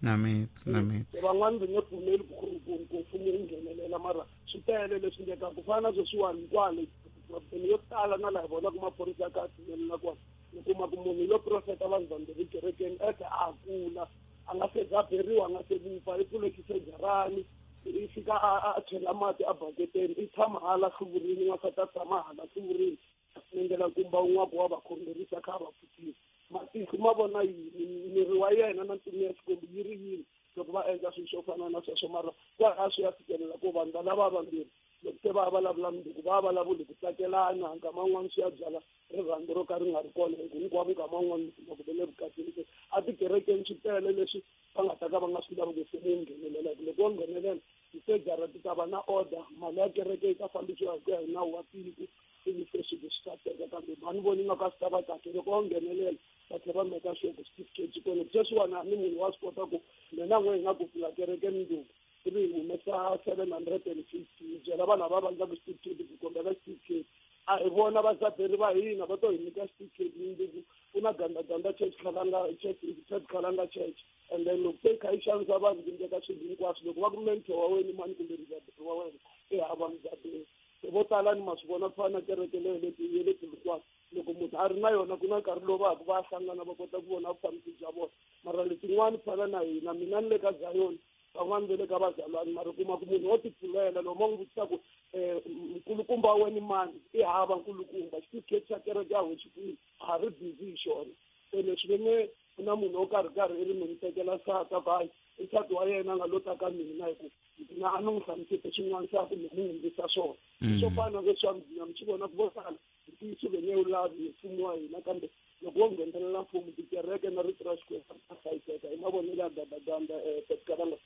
Na mi na mi Van'wani va nge pfumeli ku mfumo wu nghenelela, mara swi tele leswi endlekaka ku fana na sweswiwani kwale problem yo tala na laha hi vonaka maphorisa ya ka a tshinelela kona, mi kuma ku munhu yo profeta vanhu vambirhi kerekeni ete a kula a nga se zaberiwa, a nga se vupfa, i pfule xisejarani, i fika a chela mati a baketeni, i tshama hala hluvurini, n'wansati a tshama hala hluvurini, a endlela nkumba wun'waku wa va khongerisa kha va pfukile matihlo ma vona yini, miri wa yena na ntsumi ya Xikwembu yi ri yini loko va endla swilo swo fana na sweswo. Mara kwalaha swi ya fikelela ku vanhu va lava vambirhi loko se va vulavula mundzuku va vulavuli ku tsakelana, nkama wun'wani swi ya byala rirhandzu ro ka ri nga ri kona, hi ku hinkwavo nkama wun'wani mi kuma ku ve le vukatini. Se a tikerekeni swi tele leswi va nga ta ka va nga swi lavi ku mfumo wu nghenelela, hi ku loko wo nghenelela tisejara ti ta va na order, mali ya kereke yi ta fambisiwa hi ku ya hi nawu wa tiko, ivi se swilo swi ta teka. Kambe mhani voni nga ka swi ta va kahle loko va nghenelela, va tlhela va meka sure ku certificate kona sweswiwani. Hambi munhu wa swi kota ku mina n'we hi nga ku pfula kereke mundzuku, ivi hi humesa 750, hi byela vanhu lava va endlaka xitifiketi ku kombela xitifiketi, a hi vona vazaberi va hina va to hi nyika xitifiketi. Mundzuku ku na Gandaganda Church, Khalanga Church, Church, Khalanga Church, and then loko se yi kha yi xavisa vanhu ku endleka swilo hinkwaswo, loko va ku mentor wa wena mani kumbe muzaberi wa wena, i hava muzaberi. Se vo tala ni ma swi vona ku fana na kereke leyo leti ya le Polokwane, loko munhu a ri na yona ku na nkarhi lowu va ha ku va hlangana va kota ku vona vufambisi bya vona. Mara letin'wani ku fana na hina, mina ni le ka Zion, van'wani va le ka vazalwana, mara kuma ku munhu wo tipfulela, loko ma n'wi vutisa ku nkulukumba wa wena i mani, i hava nkulukumba, xitifiketi xa kereke ya hoxi kwini, a ha ri busy hi xona. Se leswi ve nge ku na munhu wo karhi karhi i ri mi n'wi tekela nsati, a ku hayi, i nsati wa yena a nga lo ta ka mina, hi ku mina a ni n'wi hlamusete swin'wana swa ku mi n'wi hundzisa swona swo fana na leswiya. Mina mi swi vona ku vo tala ntiyiso ve nge wu lavi mfumo wa hina, kambe loko wo nghenelela mfumo, tikereke na rito ra Xikwembu ta hlayiseka, hi mavonelo ya Gandaganda Petkalanga.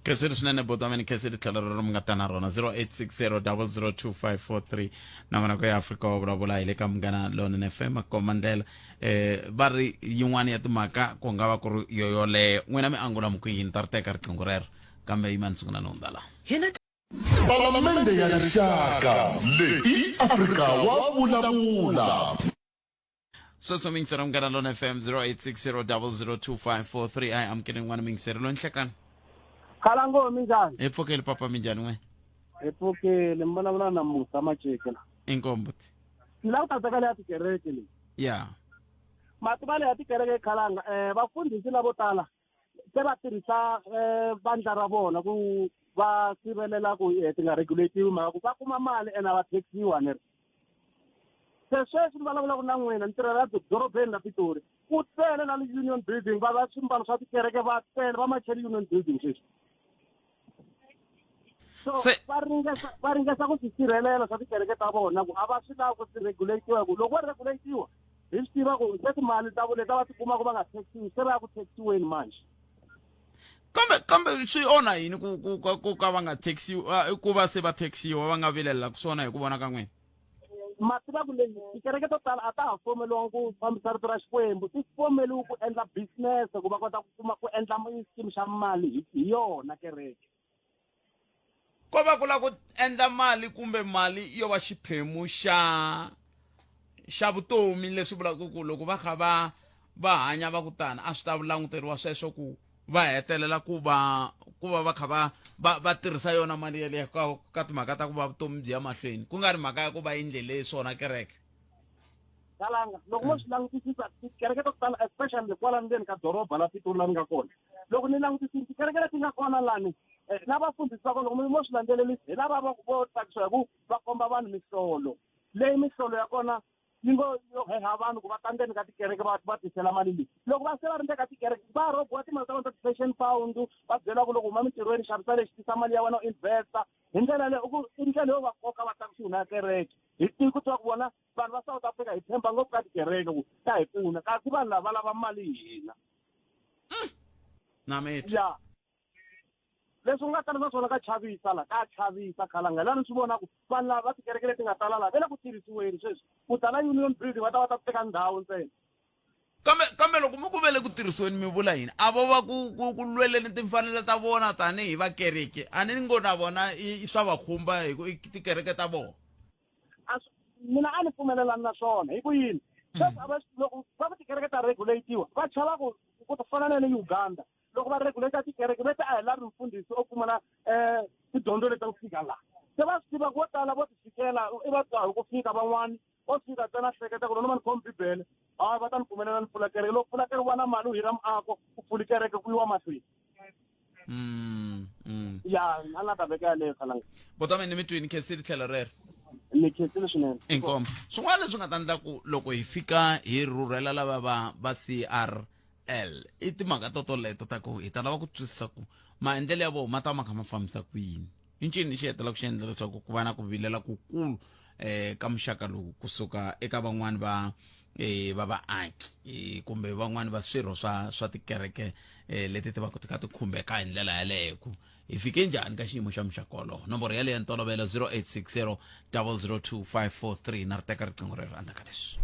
Khensile swinene buti wa mina, khensile tlhelo rero mi nga ta na rona. 0860002543 na vona ku ya Afrika wa vulavula hi le ka Munghana Lonene FM makomba ndlela. Va ri yin'wana ya timhaka ku nga va ku ri yo yoleyo, n'wina mi angula mi ku yini? Ta ri teka riqingho rero, kambe yimani sungula ni hundza laha. Hina. Palamende ya Rixaka leyi i Afrika wa vulavula. Sweswo mingisero Munghana Lona FM, 0860002543. A hi amukele n'wana mingisero loyi nhlekani. Khalango, minjhani? Hi pfukile papa, minjhani n'we? Hi pfukile, mi vulavula na Musa Maceke la. Inkombo. Ni lava ku ta teka leya tikereke leyi. Ya. Mativa leya tikereke khalanga vafundhisi lavo tala se va tirhisa vandla ra vona ku va sivelela ku ti nga regulatiwi mhaka ku va kuma mali ene a va taxiwa ni ri. Se sweswi ni vulavulaka na n'wina ni tirhela dorobeni la Pitori. Ku tele la Union Building va va swimbalo swa tikereke va tele va macheli Union Building sweswi. So va ringesa va ringesa ku swi sirhelela swa tikereke ta vona ku a va swi lavi ku swi regulatiwa ku loko va regulatiwa hi swi tiva ku se timali ta leti va ti kumaka va nga taxiwi se va ya ku taxiweni manje. Kambe swi onha yini ku ku ku ka va nga taxiwi ku va se va taxiwa va nga vilelelaka swona hi ku vona ka n'wina? Ma tiva ku leyi tikereke to tala a ta ha fomeliwanga ku fambisa rito ra Xikwembu, ti fomeliwe ku endla business ku va kota ku kuma ku endla xikimi xa mali hi yona kereke. Ko va ku lava ku endla mali kumbe mali yo va xiphemu xa xa vutomi leswi vulaka ku loko va kha va va hanya va ku tani a swi ta languteriwa sweswo ku va hetelela ku va ku va va kha va va va tirhisa yona mali yeleyo ka ka timhaka ta ku va vutomi byi ya mahlweni ku nga ri mhaka ya ku va endlele swona kereke. Kalanga loko mo swi langutisisa tikereke to tala especially kwala ndzeni ka doroba la Pitori la ni nga kona loko ni langutisile tikereke leti nga kona lani na vafundhisi va kona loko mo swi landzelerisa hi lava va vo tsakisiwa hi ku va komba vanhu mihlolo leyi mihlolo ya kona yi ngo yo heha vanhu ku va ta ndzeni ka tikereke va va tisela mali leyi loko va se va ri ndzeni ka tikereke va rhobiwa timali ta vona ta ti-fashion pound va byela ku loko huma mintirhweni xavisa lexi tisa mali ya wena u investa hi ndlela leyo ku i ndlela yo va koka va ta kusuhi na kereke hi tivi ku tiva ku vona vanhu va South Africa hi tshemba ngopfu ka tikereke ku ta hi pfuna kasi vanhu lava va lava mali hi hina. Na mi ya leswi u nga tala na swona ka chavisa la ka chavisa khalanga laha ni swi vona ku vanhu lava va tikereke leti nga tala laha va le ku tirhisiweni sweswi ku tala Union Building va ta va ta teka ndhawu ntsena. Kambe loko mi ku ve le ku tirhisiweni mi vula yini? A vo va ku ku ku lweleni timfanelo ta vona tanihi vakereke a ni ngo na vona i swa va khumba hi ku i tikereke ta vona. A mina a ni pfumelelani na swona hi ku yini sweswi a va loko va ku tikereke ta regulatiwa va chava ku ku ta fana na le Uganda loko va regulate tikereke va te a hi lavi mfundhisi o pfumala tidyondzo leti ta ku fika laha se va swi tiva ku vo tala vo ti fikela i va twa hi ku fika van'wani o fika ntsena hleketa ku loko ni khomi bibele hayi va ta ni pfumelela ni pfula kereke loko pfula kereke va na mali u hira muako u pfuli kereke ku yiwa mahlweni. Ya a la ta veka yaleyo khalanga. Botame ni mi twini khensile tlhelo rero. Ni khensile swinene. Inkomu. Swin'wana leswi nga ta endla ku loko hi fika hi rhurhela lava va va CRL i timhaka to toleto ta ku hi ta lava ku twisisa ku maendlelo ya vona ma ta ma kha ma fambisa ku yini. I ncini xi hetelelaka xi endla leswaku ku va na ku vilela kukulu ka muxaka lowu kusuka eka van'wani va va vaaki kumbe van'wani va swirho swa swa tikereke leti ti va ti kha ti khumbeka hi ndlela yaleyo ku hi fike njhani ka xiyimo xa muxaka wolowo. Nomboro yaleyo ya ntolovelo 0860 002 543 na ri teka riqingho rero endzhaku ka leswi.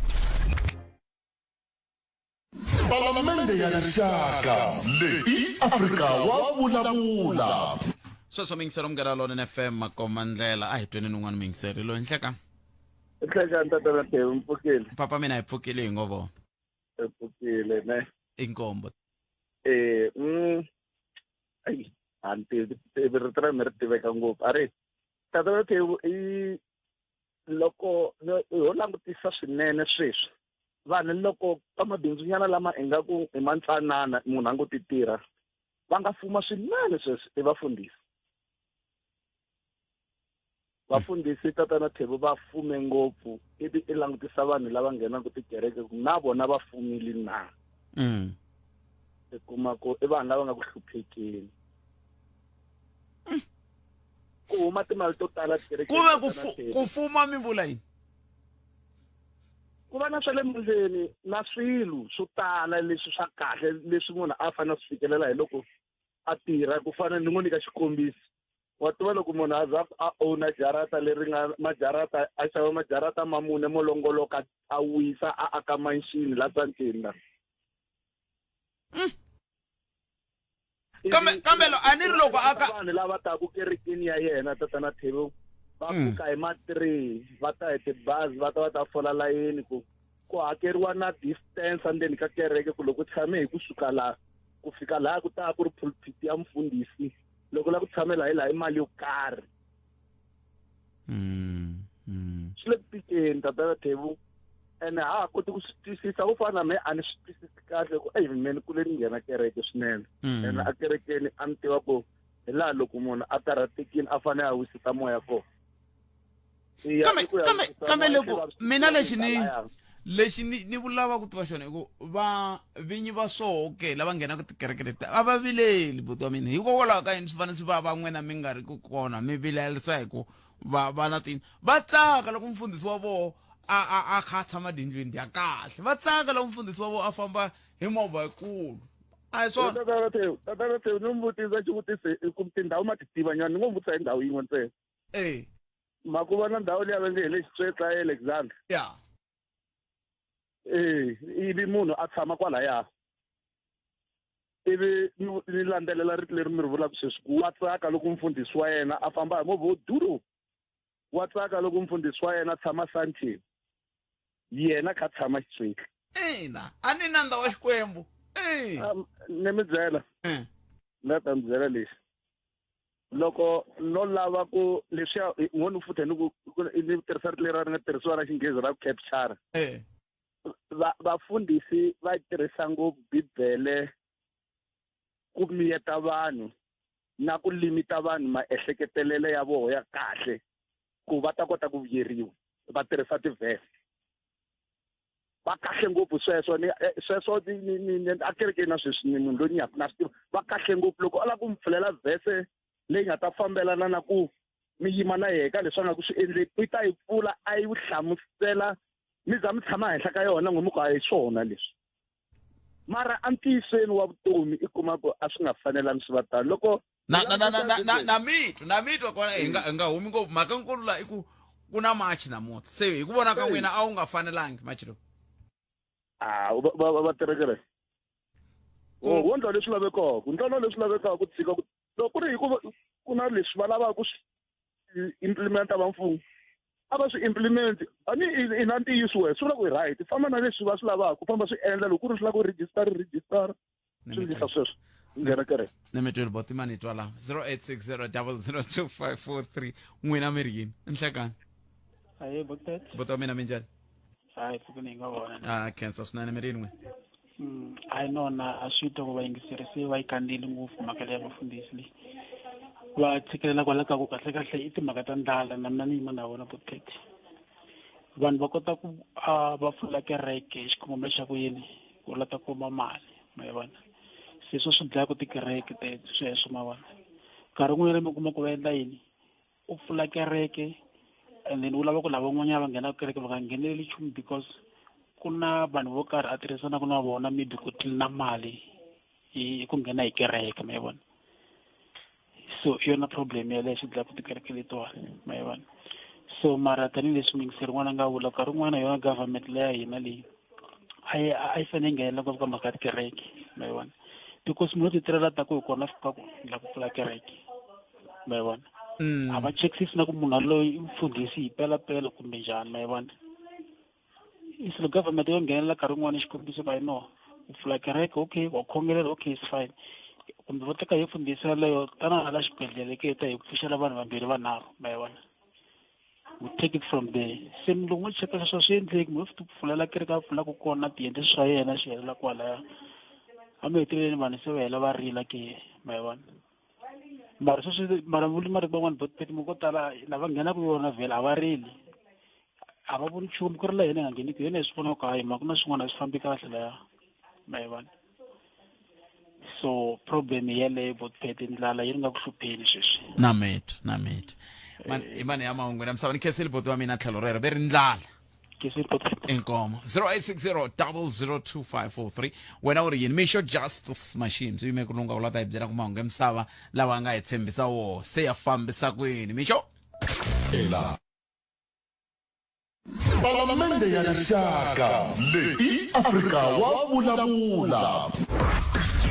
Palamende ya Rixaka leyi i Afrika wa vulavula. Sweswo miyingiseri Munghana Lonene FM Makoma Ndlela a hi tweni un'wana miyingiseri loyi nhleka. Nhleka ntatana Tewu mpfukile. Papa mina hi pfukile hi ngo vona. Hi pfukile ne. Inkombo. Eh ai a ni tivi rito ra mina ri tiveka ngopfu a ri tatana Tewu i loko ho langutisa swinene sweswi vanhu loko ka mabindzunyana lama ingaku i mantsanana munhu a ngo ti tirha va nga fuma swinene sweswi i vafundhisi. Vafundhisi tatana Thebo va fume ngopfu ivi i langutisa vanhu lava nghenaka tikereke ku na vona va fumile na. I kuma ku i vanhu lava nga ku hluphekeni. Ku huma timali to tala tikerekeni. Ku ve ku fuma mi vula yini? Ku va na swa le mandleni na swilo swo tala leswi swa kahle leswi munhu a fanele a swi fikelela hi loko a tirha ku fana ni ngo nyika xikombiso. Wa tiva loko munhu a za a owner jarata leri nga majarata a xava majarata ma mune mo longoloka a wisa a aka mansion la Sandton la. Kambe kambe lo a ni ri loko aka vanhu lava taku kerekeni ya yena tatana Thebo va pfuka hi ma 3 va ta hi tibazi va ta va ta fola layeni ku ku hakeriwa na distance endzeni ka kereke ku loko tshame hi kusuka laha ku fika laha ku ta ku ri pulpit ya mfundhisi loko la ku tshamela hi laha i mali yo karhi. Swi le ku tikeni tatana Thevu, ene ha ha koti ku swi twisisa. Ku fana na me, a ni swi twisisi kahle ku eyi, me ni kule ni nghena kereke swinene, ene a kerekeni a ni tiva ku hi laha loko munhu a karhatekile a fanele a wisisa moya kona. Iya, Kambe i ku ya kambe wisisa kambe moya, loko swi vaviseki mina lexi ni lalaya. Lexi ni vulava ku tiva xona i ku va vinyi va swoho ke lava nghenaka tikereke leti a va vileli, buti wa mina. Hikokwalaho ka yini swi fanele swi va va n'wina mi nga ri ku kona mi vilerisa hi ku va va na tini? Va tsaka loko mufundhisi wa voho a kha a tshama tindlwini ya kahle, va tsaka loko mufundhisi wa voho a famba hi movha yikulu, a hi swona? Tatana Theo, tatana Theo, ni n'wi vutisa xivutiso hi ku tindhawu ma ti tiva nyana, ni ngo vutisa hi ndhawu yin'we ntsena. Ma ku vona ndhawu liya va nge hi le Xitswetla Alexander? Ya. Eh, ivi munhu a tshama kwalaya, ivi ni landzelela rito leri mi ri vulaka sweswi ku wa tsaka loko mufundhisi wa yena a famba hi movha wo duro, wa tsaka loko mufundhisi wa yena a tshama Sandton, yena kha tshama Xitswetla. Ina, a ni nandza wa Xikwembu. Ni mi byela, ni ta mi byela lexi, loko no lava ku leswiya ngo ni futhe ni ku ni tirhisa rito leri ri nga tirhisiwa ra Xinghezi ra ku capture, vafundhisi va tirhisa ngopfu Bibele ku miyeta vanhu na ku limita vanhu maehleketelelo ya voho ya kahle ku va ta kota ku vuyeriwa. Va tirhisa tivhese, va kahle ngopfu sweswo. Ni sweswo ni a kerekeni na sweswi ni munhu loyi ni yaku na swi tiva, va kahle ngopfu loko a lava ku mi pfulela vhese leyi nga ta fambelana na ku mi yima na yehe ka leswi a nga ku swi endleni, i ta yi pfula a yi hlamusela, mi za mi tshama henhla ka yona n'we mi ku a hi swona leswi. Mara entiyisweni wa vutomi i kuma ku a swi nga fanelangi swi va tano loko Na mitwa, na mitwa kona hi nga humi ngopfu. Mhaka nkulu la i ku ku na march namuntlha, se hi ku vona ka n'wina a wu nga fanelangi march lowu? A va tirhekele wo ndla leswi lavekaka, ndlela leswi lavekaka ku tshika ku loko ku ri hi ku ku na leswi va lavaka ku swi implementa va mfumo, a va swi implement. A ni i na ntiyiso we, swi vula ku i right, famba na leswi va swi lavaka, famba swi endla. Loko ku ri swi lava ku register, register, swi endlisa sweswo, nghena kereke. Ni mi tweli boti mani twa la 0860 002543. N'wina mi ri yini? Nhlekani. Ahe, botet. Boti wa mina, minjhani? Hayi, pfukini hi nga vona. A khensa swinene. Mi ri yini n'wina? Hayi nona, a swi twa ku vayingiseri se va yi kandzile ngopfu mhaka leya vafundhisi leyi va tshikelela kwala ka ku kahle kahle i timhaka ta ndlala. Na mina ni yima na vona botet. Vanhu va kota ku a va pfula kereke hi xikongomelo xa ku yini? Ku la ta kuma mali, ma yi vona? Se swo swi dlayaka tikereke teto sweswo, ma vona? Nkarhi wun'wanyana mi kuma ku va endla yini? U pfula kereke and then u lava ku lava van'wanyana va nghenaka kereke va nga ngheneleli nchumu because ku na vanhu vo karhi a tirhisanaka na vona, maybe ku tlilina mali hi ku nghena hi kereke, ma yi vona? So i yona problem yaleyo swi dlayaka tikereke letiwani, ma yi vona? So mara tanihileswi muyingiseri wun'wana a nga vula, nkarhi wun'wana yona government leya hina leyi a yi fanele yi nghenelela ngopfu ka mhaka ya tikereke, ma yi vona? Because munhu u ti tirhela ta ku hi kona fika ku ni lava ku pfula kereke, ma yi vona? A va chekisisi na ku munhu aloyi i mfundhisi hi pelapela kumbe njhani, ma yi vona? So government yo nghenelela nkarhi wun'wani, xikombiso ka no u pfula kereke, okay, wa khongelela, okay, is fine, kumbe va teka hi fundhisi yaleyo tana hala xibedhlele ke ta hi pfuxela vanhu vambirhi vanharhu, ma yi vona? We take it from there. Se loko mo cheka sweswo swi endleki, munhu u pfulela kereke a pfulaka kona tiyendle swa yena swi helela kwalaya, a heteleleni vanhu se va hela va rila ke, ma yi vona? Mara sweswi mara vuli mari van'wani botpet ko tala lava nghenaka yona vhele a va rili, a va voni nchumu. Ku ri la hina hi nga ngheniki yona hi swi vona ku hayi ma ku na swin'wana a swi fambi kahle laya, ma yi vona? So problem yeleyo botpet, ndlala yi ri nga ku hlupheni sweswi. Na mitwa, na mitwa. I mani ya mahungu na misava. Ni khenseli boti wa mina tlhelo rero ve ri ndlala. Inkomo. 0860 002543. Wena u ri yini? Mixo Justice Machine swi yime ku lunga u la ta hi byela ku mahungu ya misava lawa a nga hi tshembisa woho se ya fambisa kwini mixo. Ela. Palamende ya Rixaka leyi i Afrika wa vulavula.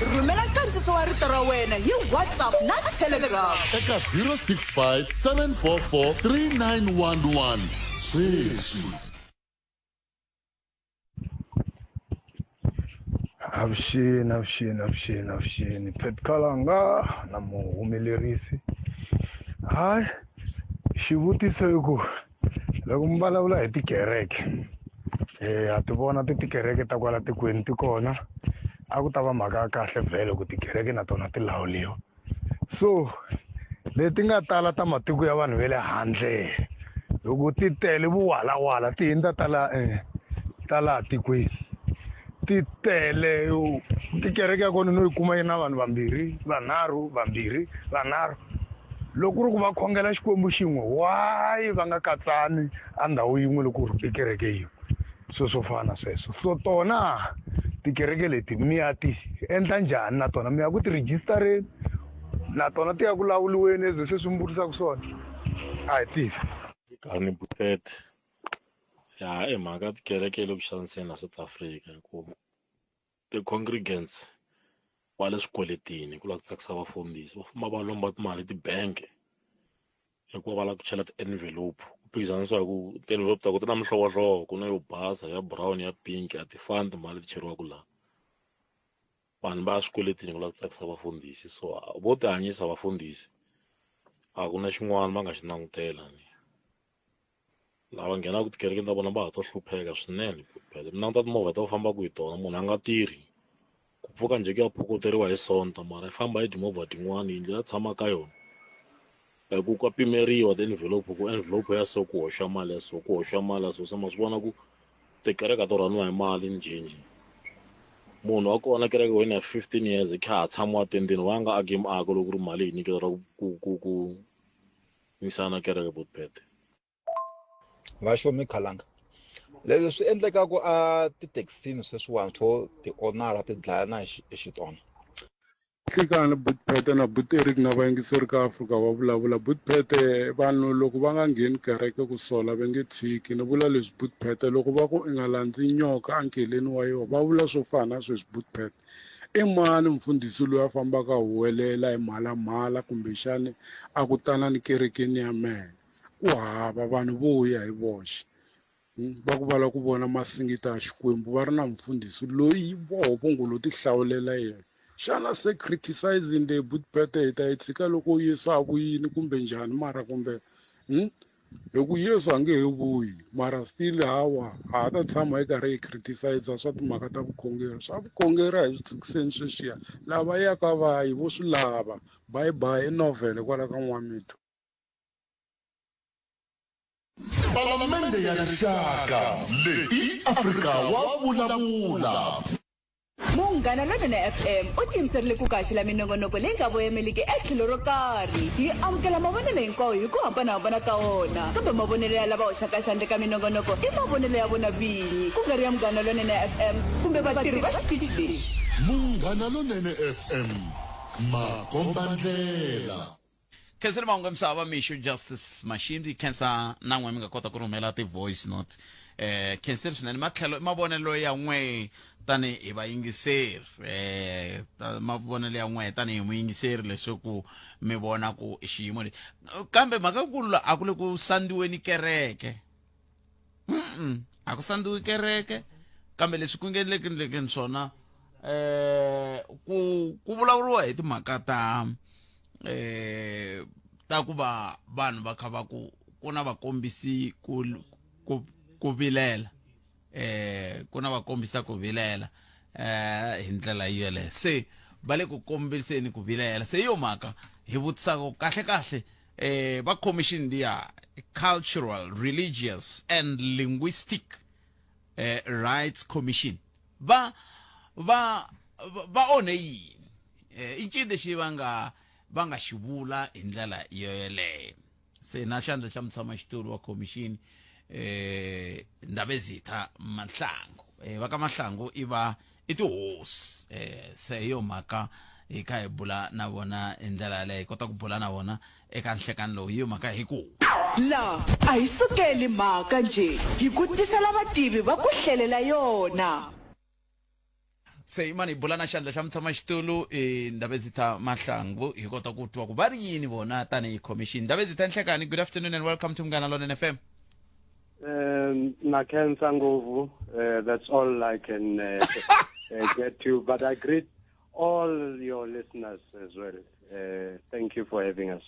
Rhumela nkandziso wa rito ra wena hi WhatsApp na Telegram eka 065 744 3911 sweswi. Avuxeni, avuxeni, avuxeni, avuxeni, Pet Kalanga na muhumelerisi. Hayi, xivutiso i ku loko. Loko mi vulavula hi tikereke eh ha ti vona ti tikereke ta kwala tikweni ti kona a ku ta va mhaka ya kahle vhele ku tikereke na tona ti lawuliwa so leti nga tala ta matiko ya vanhu va le handle loko ti tele vuwalawala ti hindza ta la eh, ta laha tikweni ti tele tikereke ya kona no yi kuma yi na vanhu vambirhi vanharhu vambirhi vanharhu loko ku ri ku va khongela xikwembu xin'we why va nga katsani a ndhawu yin'we loko ku ri i kereke yin'we swilo swo fana na sweswo so tona tikereke leti mi ya ti endla njhani na tona mi ya ku ti registereni na tona ti ya ku lawuliweni as se swi mi vutisaka swona a hi tivi Kani Buffet ya i mhaka tikereke yi le ku xaniseni la South Africa hi ku ti-congregants va le swikweletini ku lava ku tsakisa vafundhisi va famba va lomba timali ti-bank hikuva va lava ku chela ti-envelope ku phikizanisiwa hi ku ti-envelope ta ku ti na mihlovohlovo ku na yo basa ya brown ya pink a ti fani timali leti cheriwaka laha vanhu va ya swikweletini ku lava ku tsakisa vafundhisi so vo tihanyisa vafundhisi a ku na xin'wana va nga xi langutela ni lava nghenaka tikerekeni ta vona va ha to hlupheka swinene phela mi languta timovha ta ku fambaka hi tona munhu a nga tirhi ku pfuka njhe ku ya phokoteriwa hi sonto mara i famba hi timovha tin'wana yindlu ya tshama ka yona hi ku ka pimeriwa ti-envelope ku envelope ya so ku hoxa mali ya so ku hoxa mali ya so se ma swi vona ku tikereke to rhaniwa hi mali njhenjhe munhu wa kona kereke wena ya 15 years i kha ha tshamiwa tendeni wa nga aki miako loko ku ri mali yi nyikela ku ku ku ku yisana kereke botpete Va xo Khalanga leswi swi endlekaku a tithekisini sweswiwani swo ti-owner ti dlayana hi xitona. Nhlikani But Phete na But Eric na vayingiseri ka Afrika wa vulavula But Phete vanhu loko va nga ngheni kereke ku sola va nge tshiki ni vula leswi But Phete loko va ku i nga landzi nyoka enkeleni wa yona va vula swo fana na sweswi But Phete I mani mufundhisi loyi a fambaka a huwelela hi mhalamhala kumbexani a ku tanani kerekeni ya mehe? Ku hava, vanhu vo ya hi voxe. Va ku va lava ku vona masingita ya Xikwembu va ri na mufundhisi loyi voho vo ngo lo tihlawulela yena. Xana se criticizing leyi Butpete hi ta yi tshika loko Yesu a vuyile kumbe njhani mara kumbe Hi ku Yesu a nge he vuyi mara still hawa ha ha ta tshama hi karhi hi criticize swa timhaka ta vukhongeri swa vukhongeri a hi swi tshikiseni sweswiya lava yaka va yi vo swi lava bye bye i novel kwala ka n'wamitwa Palamende ya Rixaka leyi i Afrika wa vulavula. Munghana Lonene FM u tiyimiserile ku kaxela minongonoko leyi nga voyameliki etlhelo ro karhi. Hi amukela mavonelo hinkwawo hi ku hambanahambana ka wona, kambe mavonelo ya lava hoxaka xandla eka minongonoko i mavonelo ya vona vinyi, ku nga ri ya Munghana Lonene FM kumbe vatirhi va xitichi lexi. Munghana Lonene FM, makombandlela. Khensani mahungu ya misava mixo Justice Mashimbi khensa na n'we mi nga kota ku rhumela ti-voice note eh khenseni swinene matlhelo mavonelo ya n'we tani hi vayingiseri eh mavonelo ya n'we tani hi muyingiseri leswaku mi vona ku xiyimo lexi kambe mhaka kulu a ku le ku sandziweni kereke mm a ku sandziwi kereke kambe leswi ku nge le ku endlekeni swona eh ku ku vulavuriwa hi timhaka ta eh ta ku va vanhu va kha va ku ku na vakombisi ku ku ku vilela eh ku na vakombisa ku vilela eh hi ndlela yeleyo se va le ku kombiseni ku vilela se yo mhaka hi vutisaka kahle kahle eh va commission liya cultural religious and linguistic eh, rights commission va va va onhe yini eh, i ncini lexi va nga va nga xi vula hi ndlela yoyeleyo se na xandla xa mutshamaxitulu wa khomixini eh Ndabezitha Mahlangu eh va ka Mahlangu i va i tihosi eh se hi yo mhaka hi kha hi bula na vona hi ndlela yaleyo hi kota ku bula na vona eka nhlekani lowu hi yo mhaka hi ku La a hi sukeli mhaka njhe hi ku tisela vativi va ku hlelela yona. Se imani hi bula na xandla xa mutshamaxitulu i Ndabezitha Mahlangu hi kota ku twa ku va ri yini vona tanihi khomixini. Ndabezitha Nhlekani, good afternoon and welcome to Munghana Lonene FM. Na khensa ngopfu. That's all I can get to, but I greet all your listeners as well. Thank you for having us.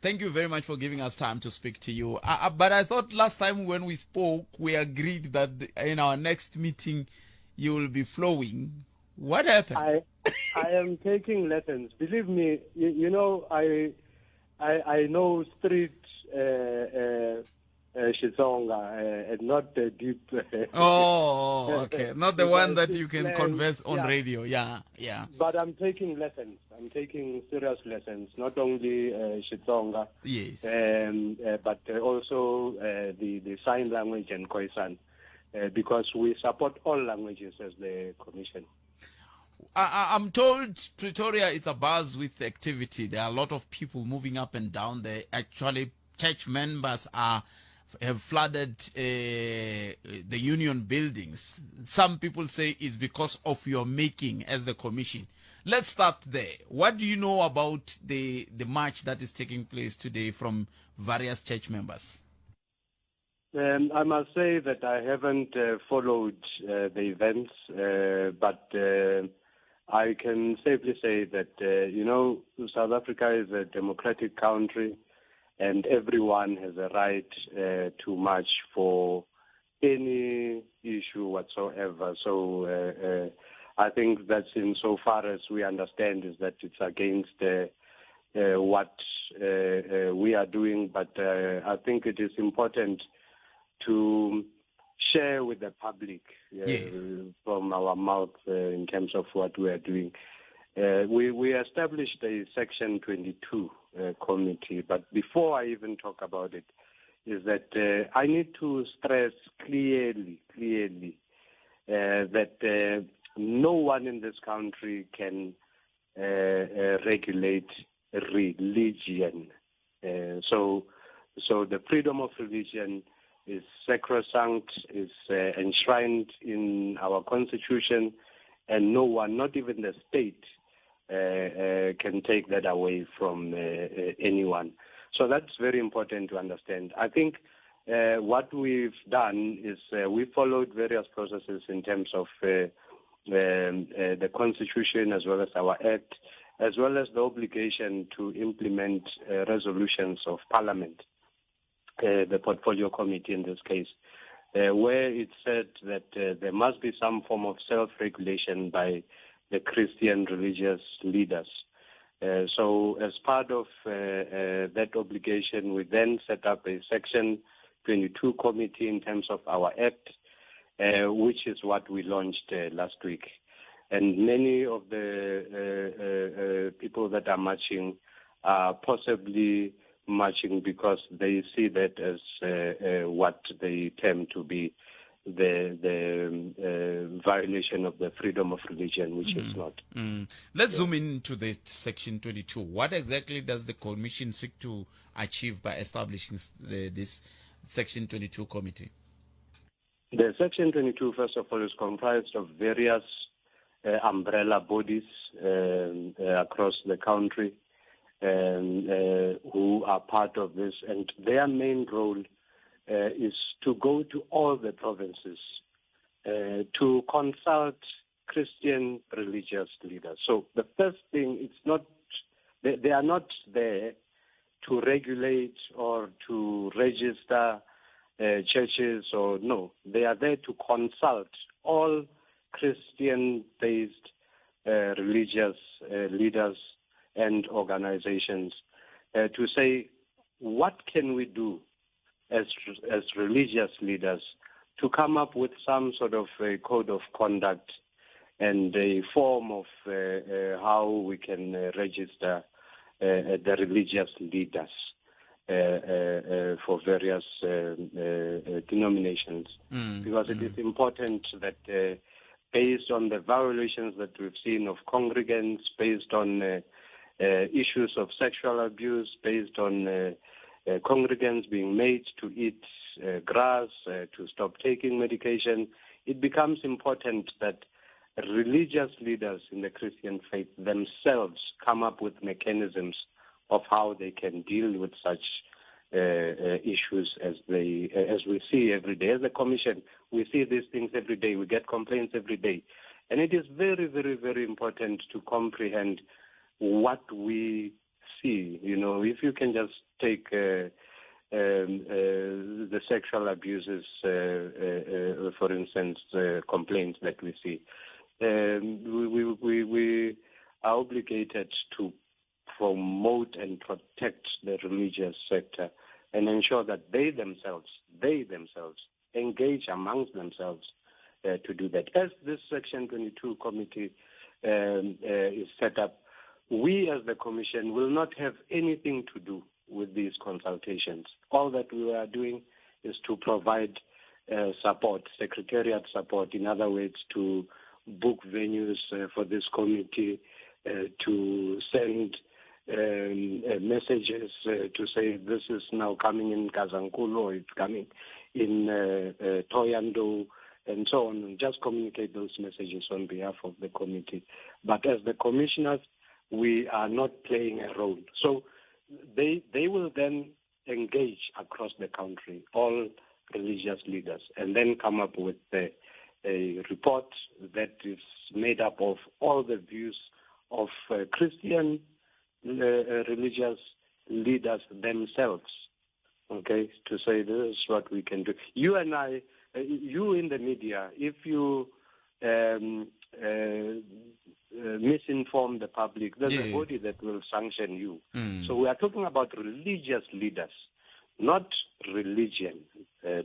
Thank you very much for giving us time to speak to you. But I thought last time when we spoke, we agreed that in our next meeting, you will be flowing. What happened? I, I am taking lessons. Believe me, you, you know, I, I, I know street Xitsonga, and not the deep. oh, okay. Not the one that you can converse on yeah. radio. Yeah, yeah. But I'm taking lessons. I'm taking serious lessons, not only Xitsonga, yes, but also the, the sign language and Khoisan, because we support all languages as the commission. I, I'm told Pretoria is a buzz with activity. There are a lot of people moving up and down there. Actually, church members are have flooded the union buildings. Some people say it's because of your making as the commission. Let's start there. What do you know about the, the march that is taking place today from various church members? I must say that I haven't followed the events, but I can safely say that, you know, South Africa is a democratic country and everyone has a right to march for any issue whatsoever. So I think that's insofar as we understand is that it's against what we are doing, but I think it is important to share with the public yes. from our mouth in terms of what we are doing. We, we established a Section 22 committee, but before I even talk about it, is that I need to stress clearly, clearly that no one in this country can regulate religion. So, so the freedom of religion is sacrosanct, is enshrined in our constitution, and no one, not even the state, can take that away from anyone. So that's very important to understand. I think what we've done is we followed various processes in terms of the Constitution as well as our Act, as well as the obligation to implement resolutions of Parliament, the Portfolio Committee in this case, where it said that there must be some form of self-regulation by the Christian religious leaders. So as part of that obligation, we then set up a Section 22 committee in terms of our Act, which is what we launched last week. And many of the people that are marching are possibly marching because they see that as what they term to be the the violation of the freedom of religion, which is not. Let's zoom into the Section 22. What exactly does the Commission seek to achieve by establishing the, this Section 22 committee? The Section 22, first of all, is comprised of various umbrella bodies across the country who are part of this, and their main role is to go to all the provinces to consult Christian religious leaders. So the first thing, it's not they, they are not there to regulate or to register churches or no. They are there to consult all Christian-based religious leaders and organizations to say, what can we do as, as religious leaders to come up with some sort of a code of conduct and a form of how we can register the religious leaders for various denominations. Because it is important that based on the violations that we've seen of congregants, based on issues of sexual abuse, based on congregants being made to eat grass, to stop taking medication, it becomes important that religious leaders in the Christian faith themselves come up with mechanisms of how they can deal with such issues as they as we see every day. As a commission, we see these things every day. We get complaints every day. And it is very, very, very important to comprehend what we see. You know, if you can just take the sexual abuses, for instance, complaints that we see, we are obligated to promote and protect the religious sector and ensure that they themselves engage amongst themselves to do that. As this Section 22 committee is set up, we as the Commission will not have anything to do with these consultations. All that we are doing is to provide support, secretariat support, in other words, to book venues for this committee, to send messages to say this is now coming in Gazankulu or it's coming in Thohoyandou, and so on. Just communicate those messages on behalf of the committee. But as the commissioners, we are not playing a role. So they will then engage across the country, all religious leaders, and then come up with a report that is made up of all the views of Christian religious leaders themselves, okay, to say this is what we can do. You and I, you in the media, if you misinform the public, there's a body that will sanction you. So we are talking about religious leaders, not religion,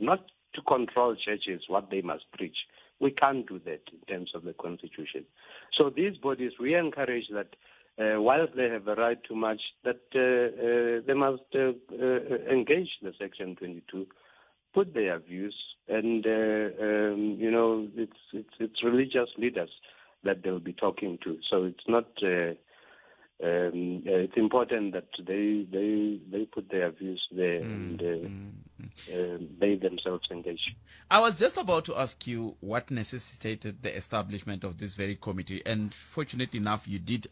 not to control churches, what they must preach. We can't do that in terms of the Constitution. So these bodies, we encourage that while they have a right to march, that they must engage the Section 22, put their views, and you know, it's religious leaders that they'll be talking to. So it's not. It's important that they put their views there and they themselves engage. I was just about to ask you what necessitated the establishment of this very committee, and fortunately enough, you did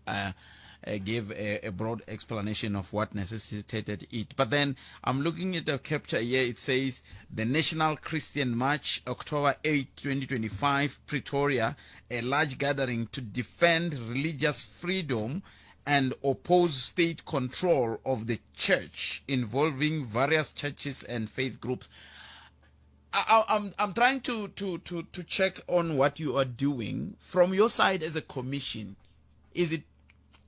give a broad explanation of what necessitated it. But then I'm looking at a capture here. It says the National Christian March, October 8, 2025, Pretoria, a large gathering to defend religious freedom and oppose state control of the church, involving various churches and faith groups. I'm trying to check on what you are doing. From your side as a commission, is it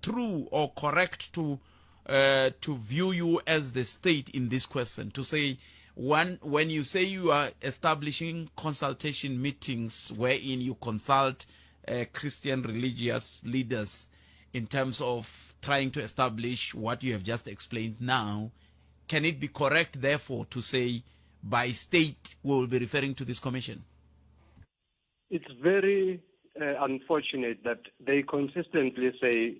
true or correct to view you as the state in this question? To say, when you say you are establishing consultation meetings wherein you consult Christian religious leaders in terms of trying to establish what you have just explained now, can it be correct, therefore, to say by state we will be referring to this commission? It's very unfortunate that they consistently say,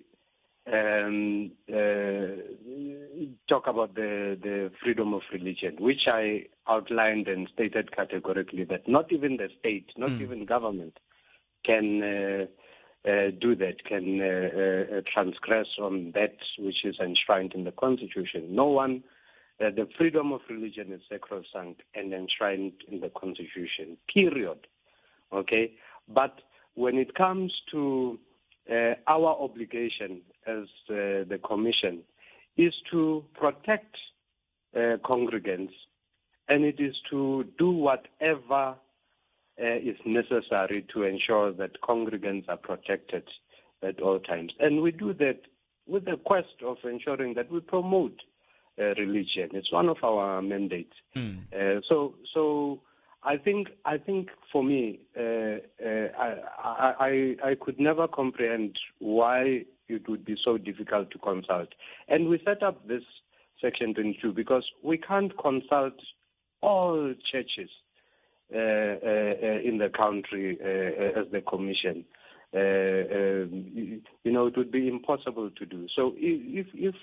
talk about the freedom of religion, which I outlined and stated categorically that not even the state, not even government can do that, can transgress on that which is enshrined in the Constitution. No one, the freedom of religion is sacrosanct and enshrined in the Constitution, period. Okay? But when it comes to our obligation as the Commission is to protect congregants, and it is to do whatever is necessary to ensure that congregants are protected at all times. And we do that with the quest of ensuring that we promote religion. It's one of our mandates. So I think for me, I could never comprehend why it would be so difficult to consult. And we set up this Section 22 because we can't consult all churches in the country as the Commission. You know, it would be impossible to do. So if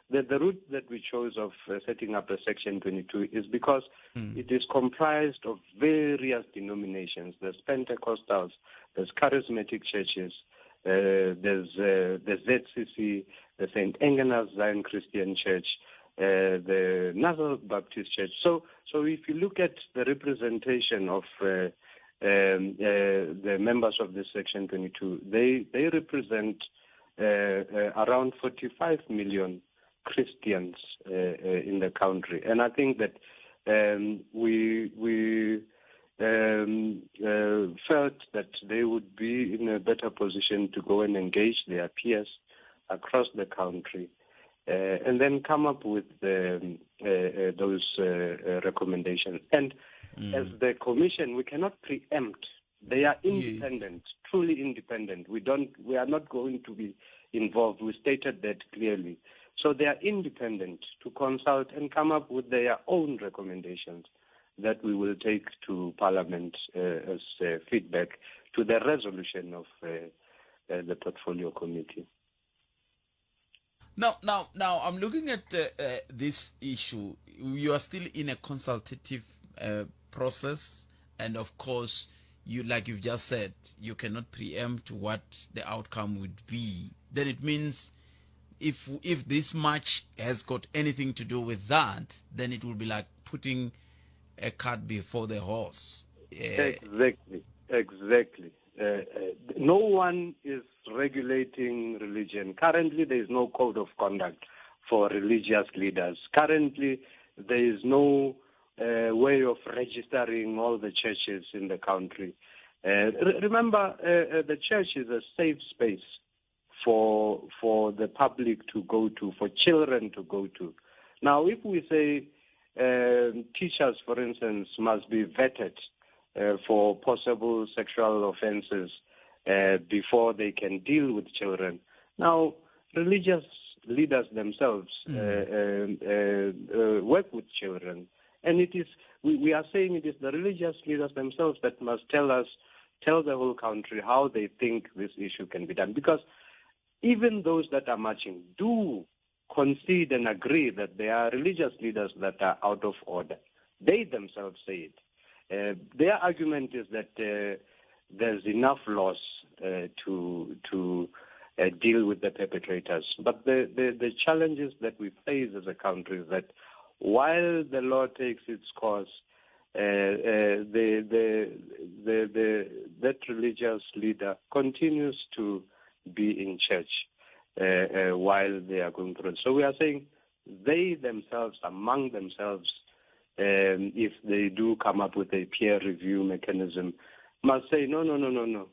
the route that we chose of setting up a Section 22 is because it is comprised of various denominations. There's Pentecostals, there's charismatic churches, there's the ZCC, the St. Engenas Zion Christian Church, the Nazareth Baptist Church. So if you look at the representation of the members of this Section 22, they represent around 45 million Christians in the country. And I think that we we um, felt that they would be in a better position to go and engage their peers across the country and then come up with um, those recommendations. And mm. as the commission, we cannot preempt. They are independent, yes. truly independent. We don't. We are not going to be involved. We stated that clearly. So they are independent to consult and come up with their own recommendations that we will take to Parliament as feedback to the resolution of the Portfolio Committee. Now, now, now, I'm looking at uh, uh, this issue. You are still in a consultative uh, process, and of course, you like you've just said, you cannot preempt what the outcome would be. Then it means if if this match has got anything to do with that, then it will be like putting a cart before the horse. Exactly, exactly. Uh, uh, no one is regulating religion. Currently, there is no code of conduct for religious leaders. Currently, there is no uh, way of registering all the churches in the country. Uh, re- remember, uh, uh, the church is a safe space for for the public to go to, for children to go to. Now, if we say um, teachers, for instance, must be vetted uh, for possible sexual offenses uh, before they can deal with children. Now, religious leaders themselves mm. uh, uh, work with children. And it is, we, we are saying it is the religious leaders themselves that must tell us, tell the whole country how they think this issue can be done. Because even those that are marching do concede and agree that there are religious leaders that are out of order. They themselves say it. Uh, their argument is that uh, there's enough laws uh, to to uh, deal with the perpetrators. But the, the, the challenges that we face as a country is that while the law takes its course, uh, uh, the, the, the, the, that religious leader continues to be in church uh, uh, while they are going through. So we are saying they themselves, among themselves, um, if they do come up with a peer review mechanism, must say, no, no, no, no, no.